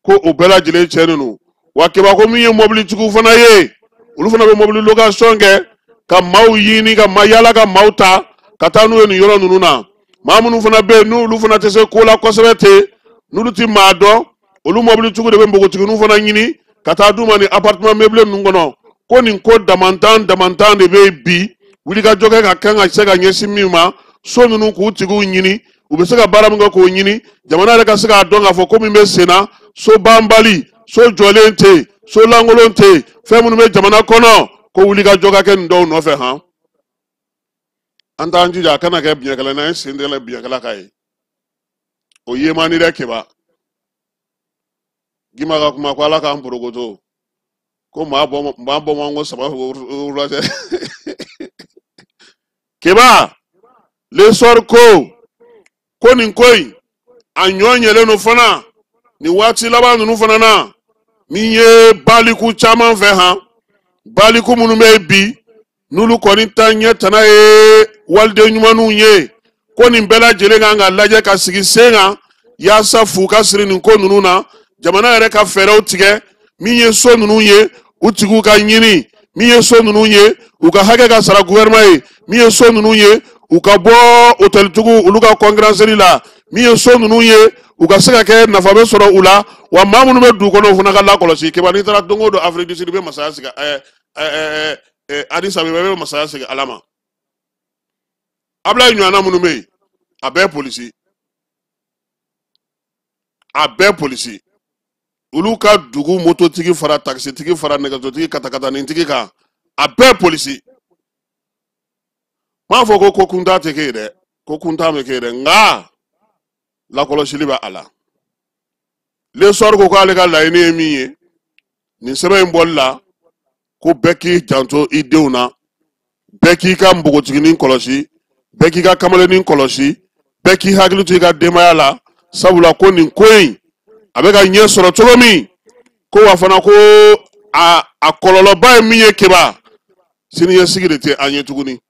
ko o bɛɛ lajɛlen tiɲɛnen don. Wa kiba ko min ye mɔbilitigiw fana ye, olu fana bɛ mɔbili location kɛ ka maaw ɲini ka ma yala ka maaw ta ka taa n'u ye nin yɔrɔ ninnu na. Maa minnu fana bɛ yen n'olu fana tɛ se ko la kosɛbɛ ten, n'olu tɛ maa dɔn, olu mɔbilitigiw de bɛ npogotigininw fana ɲini ka taa d'u ma nin appartement meublé ninnu kɔnɔ. Ko nin ko damantan damantan de bɛ yen bi, wulikajɔ kɛ ka kan ka se ka ɲɛsin min ma, so ninnu k'u tigiw ɲini, u bɛ se ka baara min kɛ k'o ɲini, jamana yɛrɛ ka se k'a dɔn k'a fɔ ko min bɛ sen na, so banbali, so jɔlen tɛ yen, so lankolon tɛ yen, fɛn minnu bɛ jamana kɔnɔ, ko wulikajɔ ka kɛ nin dɔw nɔfɛ han. An t'an jija a kana kɛ biɲɛkala n'an ye sen tigɛ biɲɛkala ka ye, o ye man di dɛ. Keba Gima ka kuma ko Ala k'an porokoto, ko maa bɔ maa bɔ man ko saba wula cɛ. Keba L'Essor ko nin ko in a ɲɔ ɲɛlen don fana nin waati laban ninnu fana na, min ye baliku caman fɛ han, baliku minnu bɛ yen bi n'olu kɔni ta ɲɛ tana ye waliden ɲumanw ye, ko nin bɛɛ lajɛlen kan ka lajɛ ka sigi sen kan yaasa fu ka siri nin ko ninnu na, jamana yɛrɛ ka fɛɛrɛw tigɛ, min ye so ninnu ye u tigiw ka ɲini, min ye so ninnu ye u ka hakɛ ka sara gouvernement ye, min ye so ninnu ye u ka bɔ hôteltigiw olu ka concurrence la, min ye so ninnu ye u ka se ka kɛ nafa bɛ sɔrɔ u la, wa maa minnu bɛ dugu kɔnɔ o fana ka lakɔlɔsi. Keba n'i taara don o don Afrique du Sud i bɛ masaya sigi Addis Abeba i bɛ masaya sigi Ala ma. Abulayi ɲɔgɔnna minnu bɛ yen, a bɛɛ polisi, a bɛɛ polisi. Olu ka dugu mototigi fara takisitigi fara nɛgɛsotigi katakatanintigi kan, a bɛɛ polisi. N m'a fɔ ko kuntan tɛ kɛ yen dɛ, ko kuntan bɛ kɛ yen dɛ, nka lakɔlɔsili bɛ a la. L'Essor ko k'ale ka laɲini ye min ye nin sɛbɛn in bɔli la, ko bɛɛ k'i janto i denw na, bɛɛ k'i ka npogotiginin kɔlɔsi, bɛɛ k'i ka kamalennin kɔlɔsi, bɛɛ k'i hakili to i ka denbaya la, sabula ko nin ko in a bɛ ka ɲɛ sɔrɔ cogo min, ko wa fana ko a kɔlɔlɔba ye min ye Keba, siniɲɛsigi de tɛ an ye tuguni.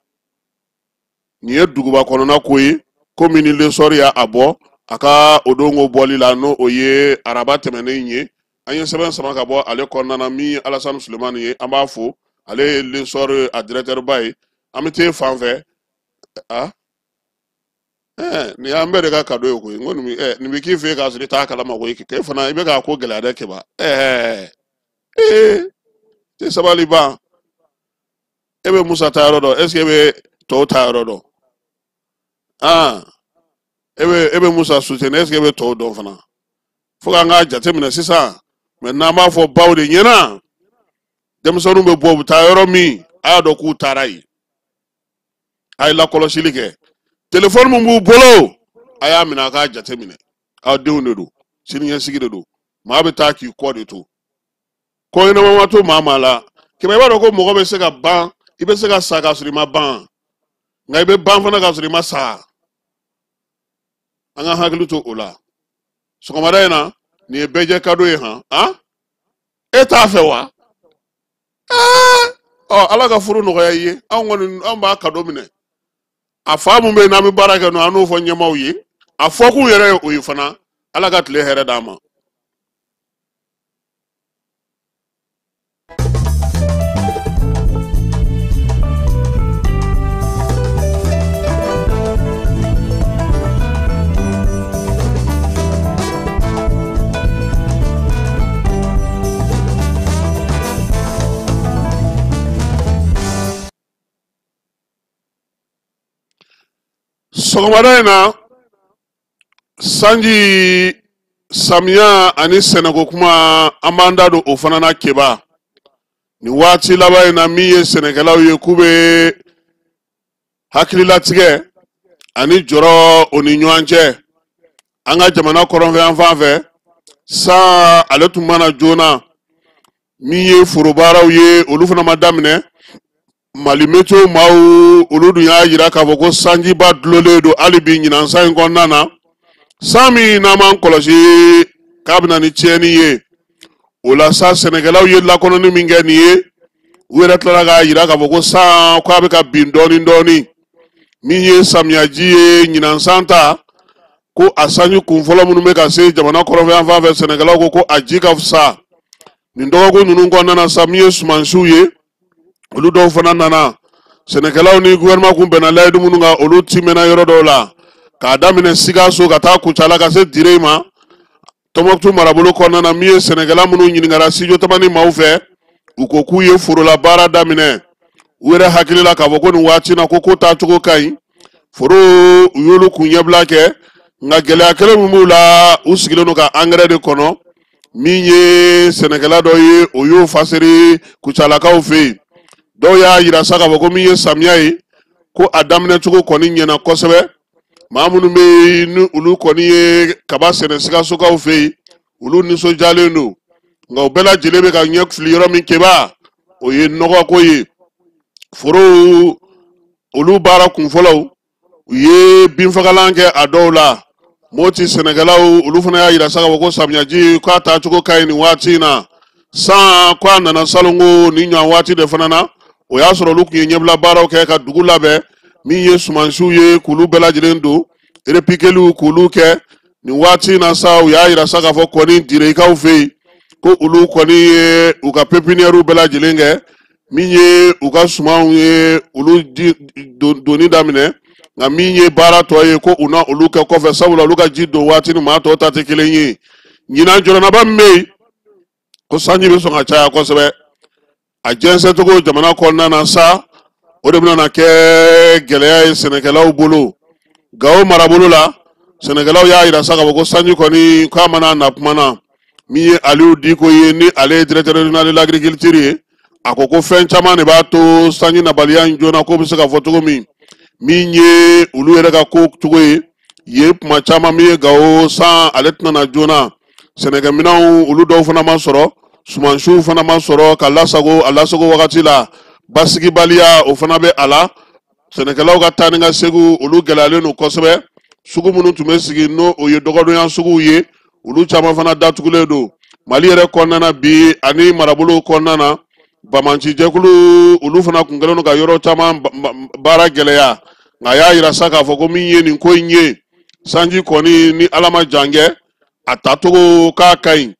Nin ye duguba kɔnɔna ko ye, ko min ni L'Essor y'a bɔ a ka o don ko bɔli la, n'o o ye araba tɛmɛnen ye. An ye sɛbɛn sama ka bɔ ale kɔnɔna na, min ye Alasani Sulemani ye, an b'a fo, ale ye L'Essor a directeur ba ye. An bɛ t'e fan fɛ. Nin y'an bɛɛ de ka cadeau ye koyi. N ko nin bɛ k'i fɛ yen k'a sɔrɔ i t'a kalama koyi. K'e fana i bɛ k'a ko gɛlɛya dɛ Keba. Tɛ sabali ban. E bɛ Musa ta yɔrɔ dɔn, est ce que e bɛ tɔw ta yɔrɔ dɔn? E bɛ Musa soutenir, est ce que e bɛ tɔw dɔn fana? Fo k'an k'a jateminɛ sisan. Maintenant an b'a fɔ baw de ɲɛna, denmisɛnninw bɛ bɔ u bɛ taa yɔrɔ min, a y'a dɔn k'u taara yen. A ye lakɔlɔsili kɛ. Telefɔni min b'u bolo, a y'a minɛ a k'a jateminɛ. Aw denw de don, siniɲɛsigi de don. Maa bɛ taa k'i kɔ de to. Ko ɲɛnama ma to maa maa la. Kɛmɛ i b'a dɔn ko mɔgɔ bɛ se ka ban, i bɛ se ka sa k'a sɔrɔ i ma ban, nka i bɛ ban fana k'a sɔrɔ i ma sa. An ka hakili to o la. Sɔgɔmada in na, nin ye bɛɛ jɛ kado ye han. E t'a fɛ wa? Ala ka furu nɔgɔya i ye. Anw kɔni, anw b'a kado minɛ. A fa mun bɛ yen n'an bɛ baara kɛ n'o, an n'o fɔ ɲɛmaaw ye. A fɔkun yɛrɛ ye o ye fana. Ala ka tile hɛrɛ d'an ma. Sɔgɔmada in na, sanji, samiya ani sɛnɛko kuma, an b'an da don o fana na. Keba, nin waati laban in na, min ye sɛnɛkɛlaw ye k'u bɛ hakililatigɛ ani jɔrɔ o ni ɲɔgɔn cɛ an ka jamana kɔrɔnfɛ yan fan fɛ, san ale tun ma na joona. Min ye forobaaraw ye, olu fana ma daminɛ. Mali Meteo maaw, olu dun y'a jira k'a fɔ ko sanjiba dulonlen don hali bi ɲinan san in kɔnɔna na, san min n'an m'an kɔlɔsi k'a bɛ na ni tiɲɛni ye. O la sa, sɛnɛkɛlaw ye lakɔnɔni min kɛ nin ye, u yɛrɛ tilara k'a jira k'a fɔ ko san k'a bɛ ka bin dɔɔni dɔɔni. Min ye samiyaji ye, ɲinan san ta, ko a sanji kun fɔlɔ minnu bɛ ka se jamana kɔrɔnfɛ yan fan fɛ, sɛnɛkɛlaw ko ko a ji ka fisa. Nin dɔgɔkun ninnu kɔnɔna na sa, min ye sumansiw ye, olu dɔw fana nana. Sɛnɛkɛlaw ni gouvernement kun bɛnna layidu minnu kan, olu timɛna yɔrɔ dɔw la, k'a daminɛ Sikaso ka taa Kucala ka se Dire ma, Tɔnbɔkutu marabolo kɔnɔna na. Min ye sɛnɛkɛla minnu ɲininkara Studio Tamani maaw fɛ, u ko k'u ye forola baara daminɛ. U yɛrɛ hakili la k'a fɔ ko nin waati na, ko ko taacogo ka ɲi, foro u y'olu kun ɲɛbila kɛ. Nka gɛlɛya kelen min b'u la, u sigilen don ka angɛrɛ de kɔnɔ. Min ye sɛnɛkɛla dɔ ye, o y'o faseri Kucalakaw fɛ yen. Dɔw y'a yira sa k'a fɔ ko min ye samiya ye, ko a daminɛ cogo kɔni ɲɛna kosɛbɛ. Maa minnu bɛ yen ni olu kɔni ye kaba sɛnɛ Sikasokaw fɛ yen, olu nisɔndiyalen don. Nka u bɛɛ lajɛlen bɛ ka ɲɛ fili yɔrɔ min, Keba, o ye nɔgɔko ye. Forow, olu baara kunfɔlɔw, u ye binfagalan kɛ a dɔw la. Moti sɛnɛkɛlaw, olu fana y'a yira sa k'a fɔ ko samiyaji k'a taacogo ka ɲi nin waati in na. San ko a nana salongo ni ɲɔgɔn waati de fana na, o y'a sɔrɔ olu tun ye ɲɛbila baaraw kɛ ka dugu labɛn. Min ye sumansiw ye, k'olu bɛɛ lajɛlen don, repikeliw k'olu kɛ. Nin waati in na sa, u y'a yira sa k'a fɔ kɔni Direkaw fɛ yen, ko olu kɔni ye u ka pepiniyɛriw bɛɛ lajɛlen kɛ. Min ye u ka sumanw ye, olu donni daminɛ. Nka min ye baara tɔ ye, ko u na olu kɛ kɔfɛ, sabula olu ka ji don waati ni maa tɔw ta tɛ kelen ye. Ɲinan jɔrɔnaba min bɛ yen, ko sanji bɛ sɔn ka caya kosɛbɛ, a jɛnsɛncogo jamana kɔnɔna na sa, o de bɛna kɛ gɛlɛya ye sɛnɛkɛlaw bolo. Gawo marabolo la, sɛnɛkɛlaw y'a yira sa k'a fɔ ko sanji kɔni k'a mana na kuma na. Min ye Aliyu Diko ye, ni ale ye directeur régional de l'agriculture ye, a ko ko fɛn caman de b'a to sanji nabaliya in joona, k'o bɛ se ka fɔ cogo min. Min ye olu yɛrɛ ka ko cogo ye yen, kuma caman min ye Gawo, san ale tɛna na joona, sɛnɛkɛminɛnw olu dɔw fana ma sɔrɔ, sumansiw fana ma sɔrɔ ka lasago a lasago wagati la, basigibaliya o fana bɛ a la. Sɛnɛkɛlaw ka taa ni ka segin, olu gɛlɛyalen don kosɛbɛ. Sugu minnu tun bɛ sigi, n'o o ye dɔgɔdonya suguw ye, olu caman fana datugulen don Mali yɛrɛ kɔnɔna na bi ani marabolow kɔnɔna na. Banbaancijɛkulu, olu fana kun kɛlen don ka yɔrɔ caman baara gɛlɛya. Nka a y'a yira sa k'a fɔ ko min ye nin ko in ye, sanji kɔni, ni Ala ma jan kɛ, a tacogo k'a ka ɲi.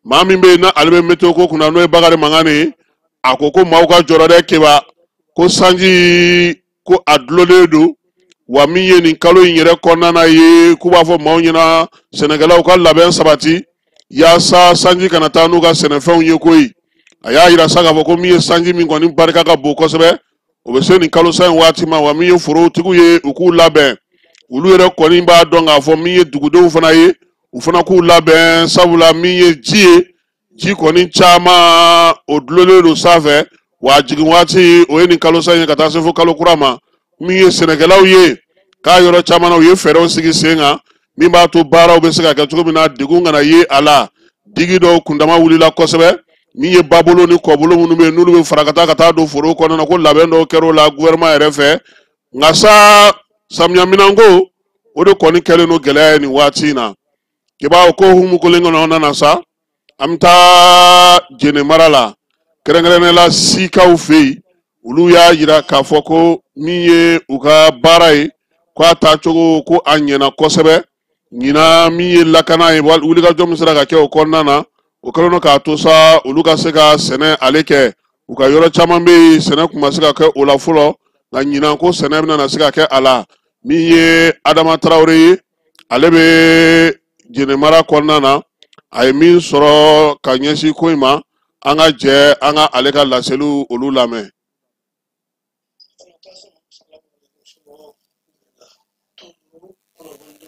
Maa min bɛ yen n'ale bɛ météo ko kunna, n'o ye Bakari Mankan ye, a ko ko maaw ka jɔrɔ dɛ, Keba, ko sanji ko a dulonlen don. Wa min ye nin kalo in yɛrɛ kɔnɔna na ye, k'u b'a fɔ maaw ɲɛna, sɛnɛkɛlaw ka labɛn sabati yaasa sanji kana taa n'u ka sɛnɛfɛnw ye koyi. A y'a yira sa k'a fɔ ko min ye sanji min kɔni barika ka bon kosɛbɛ, o bɛ se nin kalo sa in waati ma. Wa min ye forotigiw ye, u k'u labɛn. Olu yɛrɛ kɔni b'a dɔn k'a fɔ min ye dugudenw fana ye, u fana k'u labɛn, sabula min ye ji ye, ji kɔni caman o dulonlen don sanfɛ, wa a jigin waati o ye nin kalo sa in ye ka taa se fo kalo kura ma. Min ye sɛnɛkɛlaw ye, k'a yɔrɔ caman na, u ye fɛɛrɛw sigi sen kan min b'a to baaraw bɛ se ka kɛ cogo min na, degun kana ye a la. Digi dɔw kundama wulila kosɛbɛ. Min ye babolo ni kɔbolo minnu bɛ yen, n'olu bɛ fara ka taa ka taa don foro kɔnɔna na, ko labɛn dɔw kɛra o la gouvernement yɛrɛ fɛ. Nka sa, samiya minɛnko, o de kɔni kɛlen don gɛlɛya ye nin waati in na. Keba, o ko hukumu kelen kɔnɔna na sa, an bɛ taa Jene mara la, kɛrɛnkɛrɛnnenya la Sikaw fɛ yen. Olu y'a yira k'a fɔ ko min ye u ka baara ye, ko a taacogo ko a ɲɛna kosɛbɛ ɲinan. Min ye lakana ye, wulikajɔ min sera ka kɛ o kɔnɔna na, o kɛlen don k'a to sa olu ka se ka sɛnɛ ale kɛ. U ka yɔrɔ caman bɛ yen, sɛnɛ tun ma se ka kɛ o la fɔlɔ, nka ɲinan ko sɛnɛ bɛna se ka kɛ a la. Min ye Adama Tarawele ye, ale bɛ Jene mara kɔnɔna na, a ye min sɔrɔ ka ɲɛsin ko in ma, an ka jɛ an ka ale ka laseliw olu lamɛn.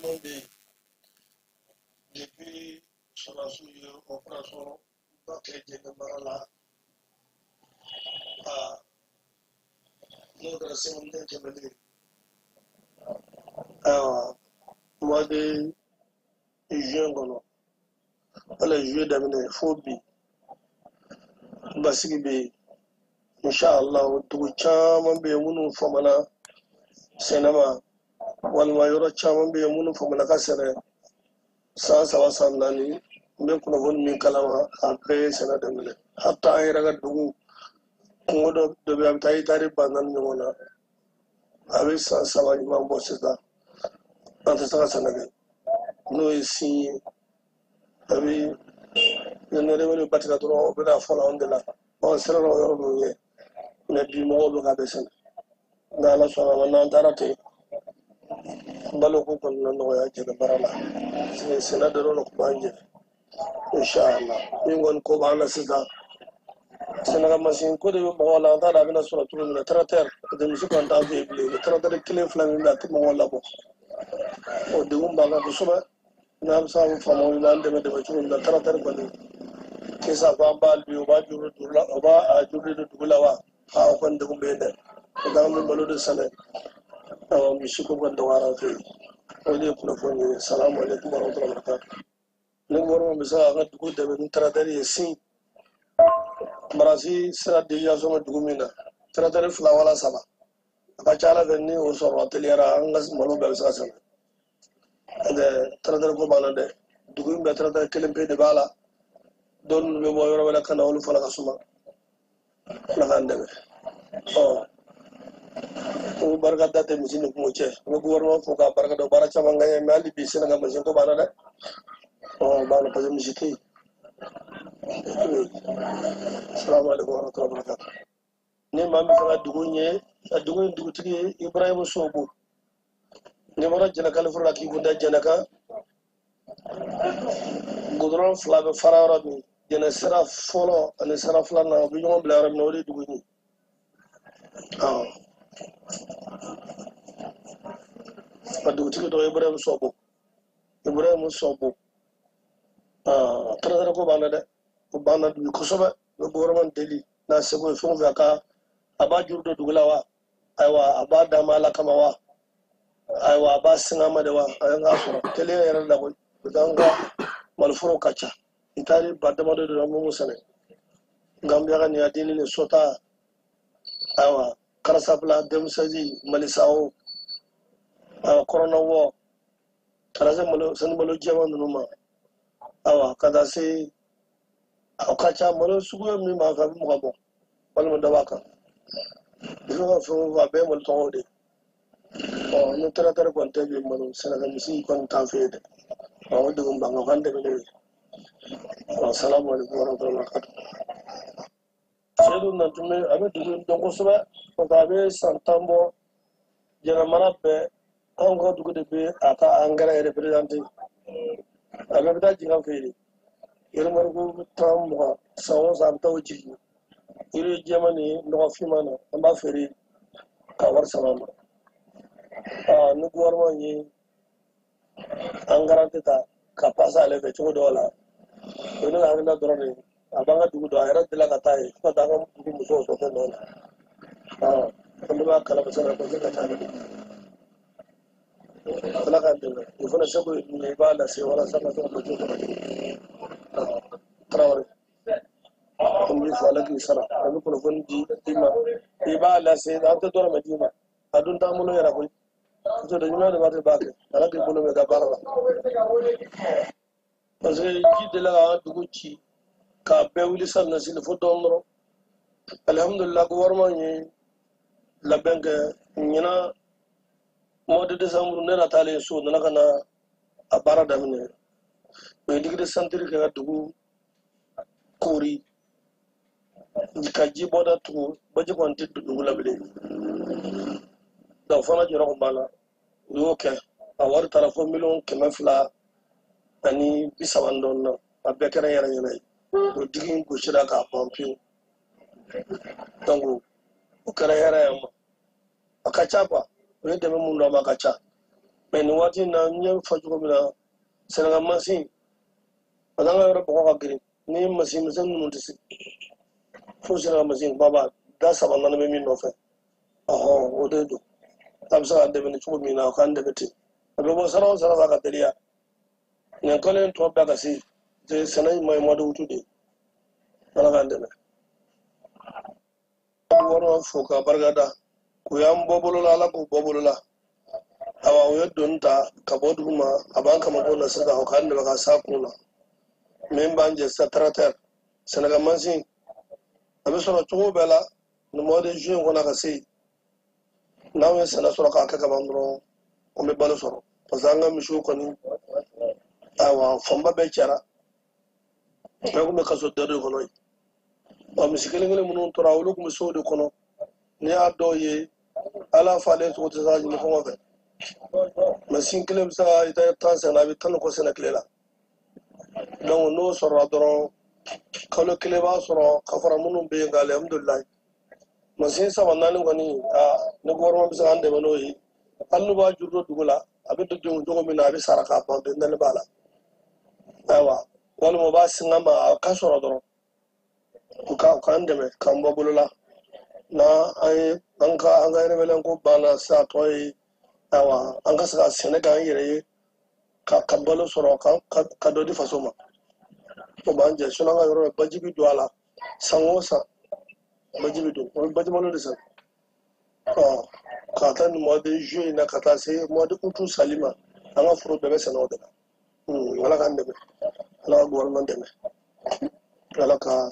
minnu bɛ yen depuis sɔrɔdasiw ye opération ba kɛ Jɛnɛ mara la, aa n'o kɛra sɛbɛnden tɛmɛnen, ayiwa, mois de juin kɔnɔ, wala juillet daminɛ fo bi, basigi bɛ yen inshallah. Dugu caman bɛ yen minnu famana sɛnɛ ma, walima yɔrɔ caman bɛ yen minnu famana ka sɛnɛ san 3 san 4. N bɛ kunnafoni min kalama, a bɛɛ ye sɛnɛ daminɛ. Hata an yɛrɛ ka dugu kungo dɔ bɛ yen, a bɛ taa hectare 4000 ɲɔgɔn na, a bɛ san 3 ɲuman bɔ sisan, an tɛ se ka sɛnɛ kɛ. N'o ye sin ye, a bɛ nɛnɛ wele ba tigɛ dɔrɔn, o bɛ na fɔlɔ anw de la. Ɔ siranna o yɔrɔ ninnu ye, mɛ bi mɔgɔw bɛ ka bɛɛ sɛnɛ. N'Ala sɔnna ma, n'an taara ten, baloko kɔni na nɔgɔya Jɛnɛ mara la, parce que sɛnɛ dɔrɔn de tun b'an jɛ inshallah. Min kɔni ko b'an na sisan, sɛnɛka masin ko de bɛ mɔgɔw la, an t'a dɔn a bɛna sɔrɔ cogo min na. Tracteur, misi kɔni t'an fɛ yen bilen. Tracteur kelen fila min bɛ, a tɛ mɔgɔw labɔ, o degun b'an kan kosɛbɛ. N'a bɛ se ka faamaw b'an dɛmɛ cogo min na, tracteur kɔni sisan ko an b'a lu, o b'a juru dugu la, o b'a a juru don dugu la wa? Aa, o kɔni degun bɛ yen dɛ. O t'an bɛ malo de sɛnɛ, awɔ, misi ko kɔni dɔgɔyara an fɛ yen. O de ye kunnafoni ye. Salamu aleykum warahmatulahi wabarakatuh. Ni gouvernement bɛ se k'an ka dugu dɛmɛ ni tracteur ye, sin marasi sira déviation bɛ dugu min na, tracteur 2 wala 3, a ka ca Ala fɛ, ni o sɔrɔla teliyara, an ka malo bɛɛ bɛ se ka sɛnɛ. N'o tɛ tracteur ko b'an na dɛ. Dugu in bɛɛ, tracteur kelen pe de b'a la. Dɔw ninnu bɛ bɔ yɔrɔ wɛrɛ ka na, olu fana ka suma. Ala k'an dɛmɛ. Ɔ o barika da tɛ misi ni kungo cɛ. N bɛ gouvernement fo k'a barika da, baara caman ka ɲɛ, mɛ hali bi sɛnɛ ka masin ko b'an na dɛ. Ɔ b'an na, parce que misi tɛ yen. Salamu aleykum warahmatullahi wabarakatuh. Ni maa min fɛ ka dugu in ye, a dugu in dugutigi ye Ibrahim Sobo. N'i bɔra Jɛnɛ kaliforo la k'i kun da Jɛnɛ kan, goudron 2 bɛ fara yɔrɔ min, Jɛnɛ sira fɔlɔ ani sira filanan, u bɛ ɲɔgɔn bila yɔrɔ min na, o de ye dugu in ye. Awɔ, a dugutigi tɔgɔ Ibrahim Sobo, Ibrahim Sobo. Aa, tracteur ko b'an na dɛ, o b'an na bi kosɛbɛ. N bɛ gouvernement deli, n'a seko ye fɛn o fɛn, a ka a b'a juru don dugu la wa, ayiwa, a b'a d'an ma Ala kama wa, ayiwa, a b'a singa ma de wa, an k'a sɔrɔ teliya yɛrɛ la koyi. Parce que an ka maloforo ka ca, hectare ba damadɔ de don an bɛ mun sɛnɛ. Gambiya ni Adini ni Sota, ayiwa, Karasabila, Denmisɛnnin, Malisawo, ayiwa, Kɔrɔnawɔ, ka taa se malo sani malo jɛman ninnu ma, ayiwa, ka taa se a ka ca malo suguya min b'an fɛ, a bɛ 20 bɔ walima dɔ b'a kan. I bɛ ka fɛn o fɛn, a bɛɛ ye malo tɔgɔw de ye. Ɔ ni tracteur kɔni tɛ bi, malo sɛnɛkɛ misi kɔni t'an fɛ yen dɛ. Ɔ o degun b'an kan, o k'an dɛmɛ n'o ye. Ɔ salamu aleykum warahmatulahi wabarakatuh. Seyidu Nantume, a bɛ dugu in dɔn kosɛbɛ, parce que a bɛ san 10 bɔ Jɛnɛ mara bɛɛ, anw ka dugu de bɛ a ka engrais représenté. A bɛɛ bɛ taa jigin an fɛ yen de. Yɛrɛmariku 10, 20, san o san a bɛ taa o jigin. Yiri jɛman ni nɔgɔ finman na, an b'a feere ka wari sɔrɔ a ma. Aa, ni gouvernement ye engrais tɛ ta ka pase ale fɛ cogo dɔw la, o ye ne ka hakilina dɔrɔn de ye. A b'an ka dugu dɔn, a yɛrɛ delila ka taa yen fo ka taa an ka dugu musow sɔrɔ fɛn dɔw la. Aa, an bɛɛ b'a kalama sɛnɛ ko ka ca ne. Ala k'an dɛmɛ. O fana seko ye min ye, i b'a lase walasa ka se ka moto sɔrɔ. Tarawele, an b'i fo, Ala k'i sara. An bɛ kunnafoni di i ma, i b'a lase, an tɛ dɔrɔmɛ d'i ma. A dun t'an bolo yɛrɛ koyi. Muso de ɲuman de b'a b'a kɛ. Ala k'i bolo mɛn ka baara la. Parce que ji delila k'an ka dugu ci k'a bɛɛ wuli salon sini fo dɔɔnin dɔrɔn. Alihamudulila, gouvernement ye labɛn kɛ ɲinan mois de décembre, ne yɛrɛ taalen so, nana ka na a baara daminɛ. U ye digue de ceinture kɛ ka dugu koori ka ji bɔda tugu, baji kɔni tɛ don dugu la bilen. Donc fana jɔyɔrɔ kun b'an na, u y'o kɛ. A wari taara fo miliyɔn 230 dɔɔnin na. A bɛɛ kɛra n yɛrɛ ɲɛna ye. O digi in gosira k'a ban pewu. Donc o kɛra hɛrɛ ye an ma. A ka ca quoi, o ye dɛmɛ mun don an ma, a ka ca. Mais nin waati in na, n y'a fɔ cogo min na, sɛnɛkɛ mansin, parce que an ka yɔrɔ bɔgɔ ka girin, ni mansin misɛnnin ninnu tɛ se fo sɛnɛkɛ mansin kumaba da saba naani bɛ min nɔfɛ. Ɔhɔn, o de don. A bɛ se k'an dɛmɛ ni cogo min na, o k'an dɛmɛ ten. A bɛ bɔ sara o sara la ka teliya. Nin kalo in tɔ bɛɛ ka se, sɛnɛ ɲuman ye mois d'août de ye. Ala k'an dɛmɛ. Wɔɔrɔ fo ka barika da. K'u y'an bɔ bolo la, Ala k'u bɔ bolo la. Awa, u ye doni ta ka bɔ dugu ma, a b'an kama na sisan, o k'an dɛmɛ ka s'a kun na. Min b'an jɛ sisan, tracteur, sɛnɛkɛ mansin, a bɛ sɔrɔ cogo bɛɛ la nin mois de juin kɔnɔ ka se yen. N'anw ye sɛnɛ sɔrɔ k'a kɛ ka ban dɔrɔn, an bɛ balo sɔrɔ. Parce que an ka misiw kɔni, ayiwa, fanba bɛɛ cɛra. Bɛɛ tun bɛ kaso dɔ de kɔnɔ yen. Ɔ, misi kelen kelen minnu tora, olu tun bɛ sow de kɔnɔ. N'i y'a dɔw ye, ala falen sogo tɛ se ka ɲini kɔngɔ fɛ. Mansin kelen bɛ se ka i 10 sɛnɛ, a bɛ 10 ni kɔ sɛnɛ tile la. Donc n'o sɔrɔla dɔrɔn, kalo kelen b'a sɔrɔ ka fara minnu bɛ yen nka alihamudulilayi. Mansin saba naani kɔni, aa, ni gouvernement bɛ se k'an dɛmɛ n'o ye, hali n'u b'a juru don dugu la, a bɛ don cogo min na, a bɛ sara k'a ban pewu, dalen b'a la. Ayiwa, walima u b'a singa ma, a ka sɔrɔ dɔrɔn. U k'an dɛmɛ k'an bɔ bolo la. N'an an ye an ka rebelle ko banna sisan, tɔ ye, ayiwa, an ka se ka sɛnɛ k'an yɛrɛ ye, ka balo sɔrɔ, ka dɔ di faso ma. O b'an jɛ. Sinon an ka yɔrɔ la, baji bɛ don a la san o san, baji bɛ don, o bɛ bajimalo de san. Ɔ, ka taa nin mois de juin in na ka taa se mois de août sali ma, an ka foro bɛɛ bɛ sɛnɛ o de la. Ala k'an dɛmɛ, Ala ka gouvernement dɛmɛ, Ala ka,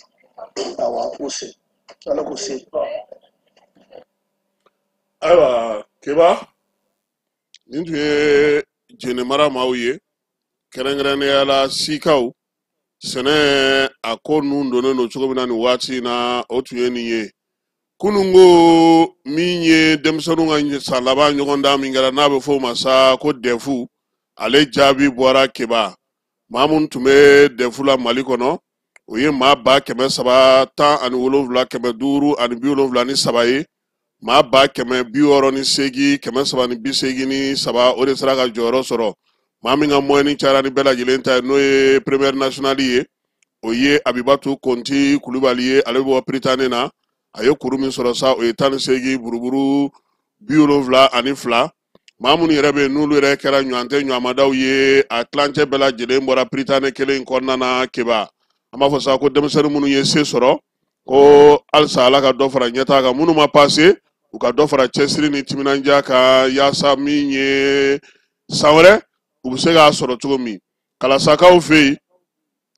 awa, u se, Ala k'u se. Ayiwa Keba, nin tun ye Jene mara maaw ye, kɛrɛnkɛrɛnnenya la sikaw. Sɛnɛ a ko nun donnen don cogo min na nin waati in na, o tun ye nin ye. Kunun ko min ye denmisɛnninw ka san laban ɲɔgɔndan min kɛra, n'a bɛ fɔ o ma sa ko DEF, ale jaabi bɔra Keba. Maa minnu tun bɛ DEF la Mali kɔnɔ, o ye maa 317,573 ye. Maa 168,383, o de sera ka jɔyɔrɔ sɔrɔ. Maa min ka moyenne cayara ni bɛɛ lajɛlen ta ye, n'o ye première nationale ye, o ye Abibatu Konti Kulubali ye. Ale bɛ bɔ Prytanée na. A ye kuru min sɔrɔ sa, o ye 18 buruburu 72. Maa minnu yɛrɛ bɛ yen, n'olu yɛrɛ kɛra ɲɔgɔntɛ ɲɔgɔnmadaw ye, a tilancɛ bɛɛ lajɛlen bɔra Prytanée kelen in kɔnɔna na. Keba, an b'a fɔ sa ko denmisɛnnin minnu ye se sɔrɔ, ko halisa Ala ka dɔ fara ɲɛtaa kan. Minnu ma pase, u ka dɔ fara cɛsiri ni timinandiya kan, yaasa min ye san wɛrɛ u bɛ se k'a sɔrɔ cogo min. Kalasakaw fɛ yen,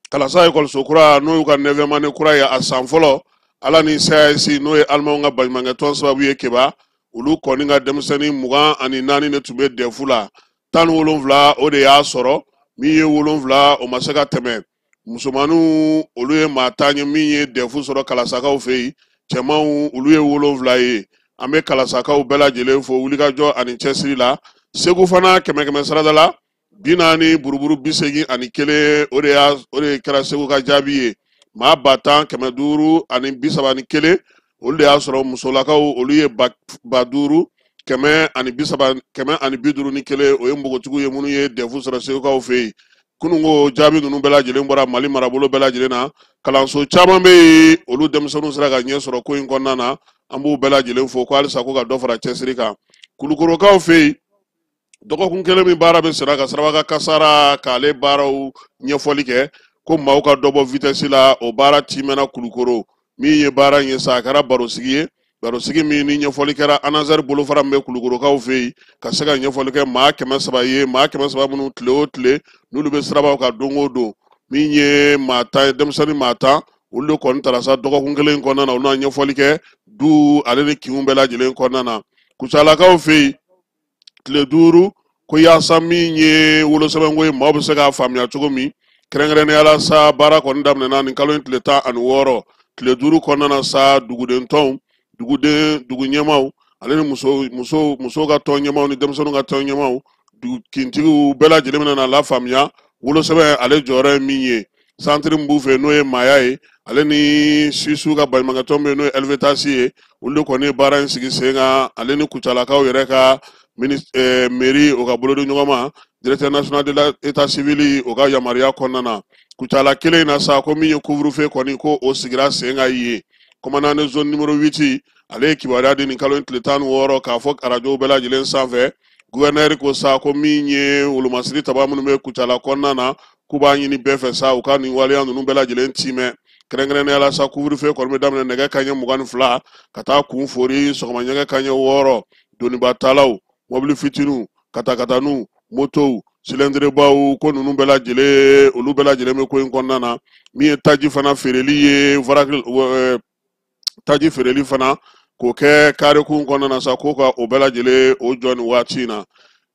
Kalasa ekɔliso kura, n'o y'u ka neuvième année kura ye, a san fɔlɔ, Ala ni CAS, n'o ye Alimanw ka baɲumankɛ tɔn sababu ye, Keba, olu kɔni ka denmisɛnnin 24 de tun bɛ DEF la, 17 o de y'a sɔrɔ. Min ye 7, o ma se ka tɛmɛ. Musomaninw, olu ye maa 10 ye min ye DEF sɔrɔ Kalasakaw fɛ yen. Cɛmanw, olu ye 7 ye. An bɛ Kalasakaw bɛɛ lajɛlen fo wulikajɔ ani cɛsiri la. Segu fana, kɛmɛ kɛmɛ sarada la, 40 buruburu 81, o de kɛra Segu ka jaabi ye. Maa 10,531, olu de y'a sɔrɔ. Musolakaw, olu ye 5,130, 151, o ye npogotigiw ye minnu ye DEF sɔrɔ Segukaw fɛ yen. Kununko jaabi ninnu bɛɛ lajɛlen bɔra Mali marabolo bɛɛ lajɛlen na. Kalanso caman bɛ yen, olu denmisɛnninw sera ka ɲɛ sɔrɔ ko in kɔnɔna na. An b'u bɛɛ lajɛlen fo ko halisa ko ka dɔ fara cɛsiri kan. Kulukorokaw fɛ yen, dɔgɔkun kelen min baara bɛ senna ka siraba kasara k'ale baaraw ɲɛfɔli kɛ, ko maaw ka dɔ bɔ vitesse la, o baara timɛna Kulukoro. Min ye baara in ye sa, a kɛra barosigi ye, barosigi min ni ɲɛfɔli kɛra ANASER bolofara min bɛ Kulukorokaw fɛ yen, ka se ka ɲɛfɔli kɛ maa 300 ye, maa 300 minnu tile o tile n'olu bɛ sirabaw kan don o don. Min ye maa 10 ye, denmisɛnnin maa 10, olu de kɔni taara sa dɔgɔkun kelen kɔnɔna na, olu na ɲɛfɔli kɛ du ale ni kinw bɛɛ lajɛlen kɔnɔna na. Kucalakaw fɛ yen, tile 5 ko yaasa min ye wolosɛbɛnko ye, maaw bɛ se k'a faamuya cogo min, kɛrɛnkɛrɛnnenya la sa, baara kɔni daminɛna nin kalo in tile 16. Tile 5 kɔnɔna na sa, duguden tɔnw, duguden, dugu ɲɛmaaw, ale ni musow ka tɔn ɲɛmaaw ni denmisɛnninw ka tɔn ɲɛmaaw, dugu kintigiw bɛɛ lajɛlen bɛna na lafaamuya wolosɛbɛn ale jɔyɔrɔ ye min ye. Santiri min b'u fɛ, n'o ye maaya ye, ale ni Suisse ka baɲumankɛtɔn bɛ yen, n'o ye Helvetas ye, olu de kɔni ye baara in sigi sen kan, ale ni Kucalakaw yɛrɛ ka Mairie o ka bolodi ɲɔgɔnma directeur national de l'état civil o ka yamaruya kɔnɔna na. Kucala kelen in na sa, ko min ye couvre-feu kɔni, ko o sigira sen kan yen. Commandant de zone numéro 8, ale ye kibaruya di nin kalo in tile 16 k'a fɔ arajow bɛɛ lajɛlen sanfɛ. Gouverneur ko sa ko min ye wolomasiri taba minnu bɛ Kucala kɔnɔna na, k'u b'a ɲini bɛɛ fɛ sa u ka nin waleya ninnu bɛɛ lajɛlen timɛ. Kɛrɛnkɛrɛnnenya la sa, couvre-feu kɔni bɛ daminɛ nɛgɛ kanɲɛ 22 ka taa kun fori sɔgɔma nɛgɛ kanɲɛ 6. Donibatalaw, mɔbili fitininw, katakataniw, motow, silɛnderebaw, ko ninnu bɛɛ lajɛlen, olu bɛɛ lajɛlen bɛ ko in kɔnɔna na. Min ye taji fana feereli ye, taji feereli fana k'o kɛ karekun kɔnɔna na sa, ko ka o bɛɛ lajɛlen o jɔ nin waati in na.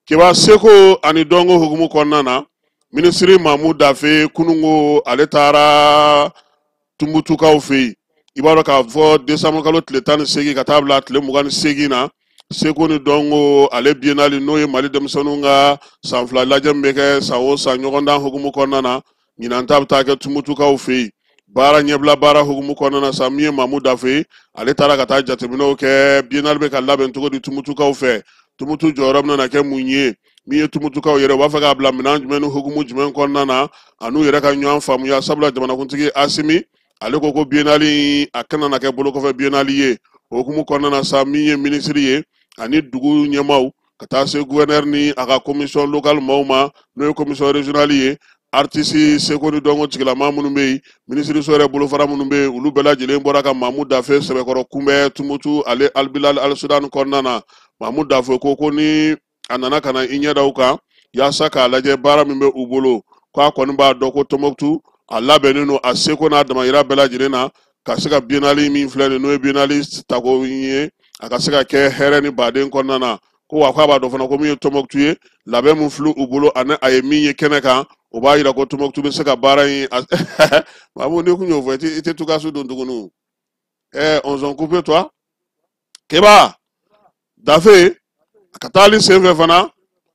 Keba, seko ani dɔnko hukumu kɔnɔna na, minisiri Mamu Dafe kununko ale taara Tumutukaw fɛ yen. I b'a dɔn k'a fɔ desanburu kalo tile 18 ka taa bila tile 28 na, seko ni dɔnko ale biennale, n'o ye Mali denmisɛnninw ka san 2 lajɛ min bɛ kɛ san o san ɲɔgɔndan hukumu kɔnɔna na, ɲinan ta bɛ taa kɛ Tumutukaw fɛ yen. Baara ɲɛbila baara hukumu kɔnɔna na sa, min ye Mamu Dafe, ale taara ka taa jateminɛw kɛ biennale bɛ ka labɛn cogo di Tumutukaw fɛ, Tumutu jɔyɔrɔ bɛna kɛ mun ye, min ye Tumutukaw yɛrɛ u b'a fɛ k'a bila minɛn jumɛn ni hukumu jumɛn kɔnɔna na, an'u yɛrɛ ka ɲɔgɔn faamuya. Sabula jamanakuntigi Asimi ale ko ko biennale a kana na kɛ bolokɔfɛ biennale ye. O hukumu kɔnɔna na sa, min ye minisiri ye ani dugu ɲɛmaaw ka taa se gouverneur ni a ka commission locale maaw ma, n'o ye commission régionale ye, artiste seko ni dɔnko tigilama minnu bɛ yen, minisiriso yɛrɛ bolofara minnu bɛ yen, olu bɛɛ lajɛlen bɔra ka Mamu Dafe sɛbɛkɔrɔ kunbɛn Tumutu ale Albilal Al Sudan kɔnɔna na. Mamu Dafe ko ni a nana ka na i ɲɛ da u kan yaasa k'a lajɛ baara min bɛ u bolo, k'a kɔni b'a dɔn ko Tɔnbɔkutu a labɛnnen don a seko n'a damayira bɛɛ lajɛlen na ka se ka biennale min filɛ nin, n'o ye biennale tako ye, a ka se ka kɛ hɛrɛ ni baden kɔnɔna na. Ko wa k'a b'a dɔn fana ko min ye Tɔnbɔkutu ye, labɛn min filɛ u bolo ani a ye min ye kɛnɛ kan, o b'a yira ko Tɔnbɔkutu bɛ se ka baara in. Mamu, n'i kun y'o fɔ, i tɛ tukasu dun tuguni. On coupe toi. Keba Dafe a ka taali senfɛ fana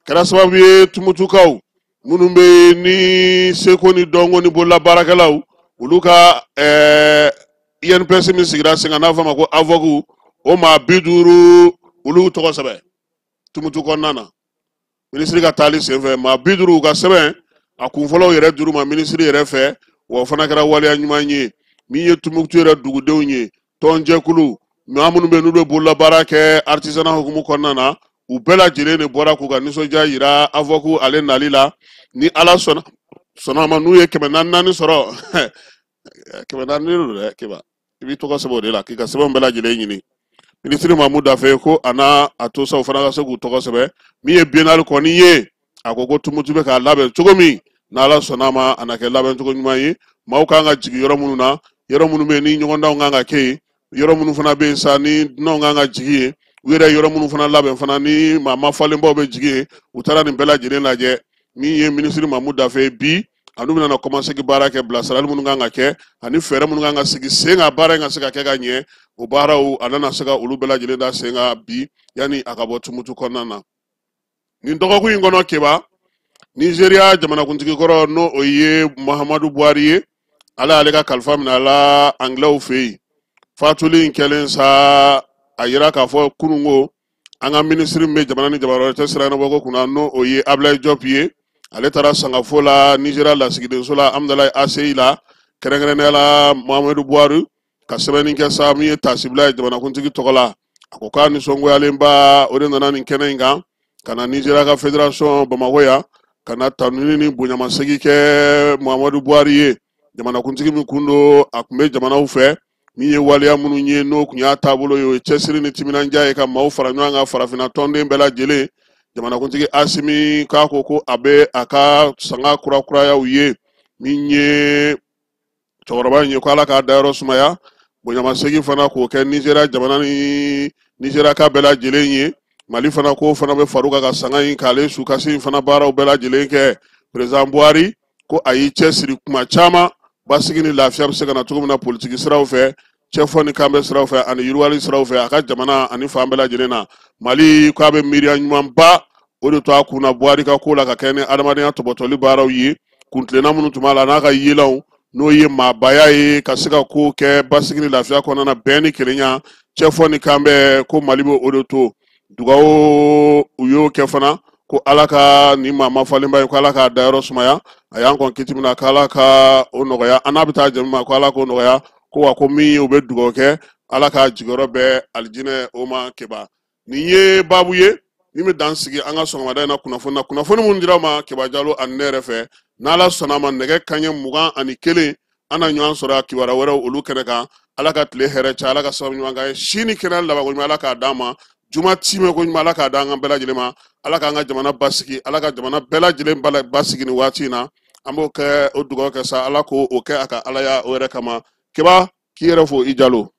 kɛra sababu ye Tumutukaw minnu bɛ ni seko ni dɔnko ni bololabaarakɛlaw, olu ka INPS min sigira sen kan n'a fɔ a ma ko AVOC, o maa 50 olu tɔgɔ sɛbɛn Tumutu kɔnɔna na. Minisiri ka taali senfɛ, maa 50 ka sɛbɛn a kunfɔlɔw yɛrɛ dir'u ma minisiri yɛrɛ fɛ, wa o fana kɛra waleya ɲuman ye. Min ye Tumutu yɛrɛ dugudenw ye, tɔnjɛkulu maa minnu bɛ yen n'u bɛ bololabaara kɛ artisanat hukumu kɔnɔna na, u bɛɛ lajɛlen de bɔra k'u ka nisɔndiya yira AVOC ale nali la. Ni Ala sɔnna a ma, n'u ye 400 400 sɔrɔ, 400 don dɛ Keba, i b'i tɔgɔ sɛbɛn o de la k'i ka sɛbɛnw bɛɛ lajɛlen ɲini. Minisiri Mamu Dafe ko a n'a a to sa u fana ka se k'u tɔgɔ sɛbɛn. Min ye biennale kɔni ye, a ko ko Tumutu bɛ k'a labɛn cogo min, n'Ala sɔnna a ma, a na kɛ labɛn cogo ɲuman ye. Maaw kan ka jigin yɔrɔ minnu na, yɔrɔ minnu bɛ yen ni ɲɔgɔndanw kan ka kɛ yen, yɔrɔ minnu fana bɛ yen sa ni dunanw kan ka jigin yen, u yɛrɛ yɔrɔ minnu fana labɛn fana ni maa mafalenbaw bɛ jigin yen, u taara nin bɛɛ lajɛlen lajɛ. Min ye minisiri Mamu Dafe bi, ani bɛna kɔmasegin baara kɛ, bilasirali minnu kan ka kɛ ani fɛɛrɛ minnu kan ka sigi sen kan baara in ka se ka kɛ ka ɲɛ, o baaraw a nana se ka olu bɛɛ lajɛlen da sen kan bi yanni a ka bɔ Tumutu kɔnɔna na. Nin dɔgɔkun in kɔnɔ, Keba, Nizeriya jamanakuntigi kɔrɔ, n'o o ye Muhammadu Buhari ye, Ala y'ale ka kalifa minɛ a la Angilɛw fɛ yen. Fatuli in kɛlen sa, a yira k'a fɔ kununko an ka minisiri min bɛ jamana ni jamana wɛrɛ cɛ sira ɲɛnabɔko kunna, n'o o ye Ablaye Diop ye, ale taara sangafo la Nizeriya lasigidenso la Amudalayi ACI la, kɛrɛnkɛrɛnnenya la Muhammadu Buhari ka sɛbɛnni kɛ sa min ye taasibila ye jamanakuntigi tɔgɔ la. A ko k'a nisɔngoyalenba o de nana nin kɛnɛ in kan ka na Nizeriya ka fédération Bamakɔ yan ka na tanuni ni bonyamasegin kɛ Muhammadu Buhari ye, jamanakuntigi min kun don a tun bɛ jamanaw fɛ, min ye waleya minnu ye n'o tun y'a taabolo ye, o ye cɛsiri ni timinandiya ye ka maaw fara ɲɔgɔn kan farafinna tɔnden bɛɛ lajɛlen. Jamanakuntigi Asimi k'a ko ko a bɛ a ka sanga kurakurayaw ye, min ye cɛkɔrɔba in ye, ko Ala k'a dayɔrɔ sumaya, bonyamasegin fana k'o kɛ Nizeriya jamana ni Nizeriya ka bɛɛ lajɛlen ye. Mali fana k'o fana bɛ far'u kan ka sanga in k'ale sukasi in fana baaraw bɛɛ lajɛlen kɛ. Président Buhari ko a y'i cɛsiri kuma caman basigi ni lafiya bɛ se ka na cogo min na politiki siraw fɛ, cɛfɔ ni kanbɛn siraw fɛ ani yiriwali siraw fɛ a ka jamana ani fan bɛɛ lajɛlen na. Mali k'a bɛ miiriya ɲumanba o de to a kun na Buhari ka ko la ka kɛ ni adamadenya tɔbɔtɔli baaraw ye, kuntilenna minnu tun b'a la n'a ka yelanw, n'o ye maabaya ye ka se ka ko kɛ basigi ni lafiya kɔnɔna na, bɛn ni kelenya, cɛfɔ ni kanbɛn, ko Mali bɛ o de to. Dugawu u y'o kɛ fana ko Ala ka nin maa mafalenba ye, ko Ala k'a dayɔrɔ sumaya. A y'an kɔn kiti min na, ko Ala ka o nɔgɔya. An n'a bɛ taa jɛ min ma, ko Ala k'o nɔgɔya. Ko wa ko min ye, u bɛ dugawu kɛ Ala ka jigiyɔrɔ bɛɛ alijinɛ o ma. Keba, nin ye baabu ye min bɛ dan sigi an ka sɔgɔmada in na kunnafoni na, kunnafoni minnu dira ma Keba Jalo ani ne yɛrɛ fɛ. N'Ala sɔnna a ma, nɛgɛ kanɲɛ 21, an na ɲɔgɔn sɔrɔ kibaruya wɛrɛw olu kɛnɛ kan. Ala ka tile hɛrɛ caya, Ala ka sababu ɲuman k'an ye, si ni kɛnɛya labanko ɲuman Ala k'a d'an ma, juma timɛ ko ɲuman Ala k'a d'an ka bɛɛ lajɛlen ma. Ala k'an ka jamana basigi, Ala ka jamana bɛɛ lajɛlen basigi nin waati in na. An b'o kɛ, o dugawu kɛ sa, Ala k'o kɛ a ka Alaya o yɛrɛ kama. Keba, k'i yɛrɛ fo, i Jalo.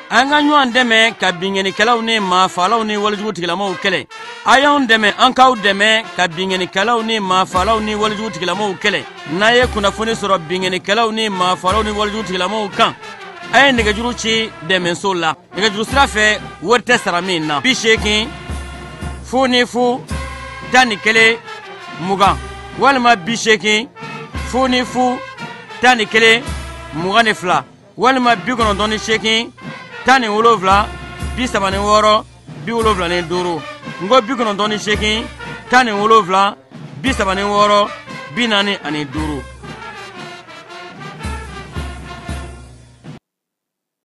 An ka ɲɔgɔn dɛmɛ ka binkannikɛlaw ni maafaalaw ni walejugu tigilamaw kɛlɛ. A y'anw dɛmɛ, an k'aw dɛmɛ ka binkannikɛlaw ni maafaalaw ni walejugu tigilamaw kɛlɛ. N'a ye kunnafoni sɔrɔ binkannikɛlaw ni maafaalaw ni walejugu tigilamaw kan, a ye nɛgɛjuru ci dɛmɛso la nɛgɛjuru sira fɛ, wari tɛ sara min na: 80 00 11 20 walima 80 00 11 22 walima 98 17 36 75. N ko 98 17 36 45.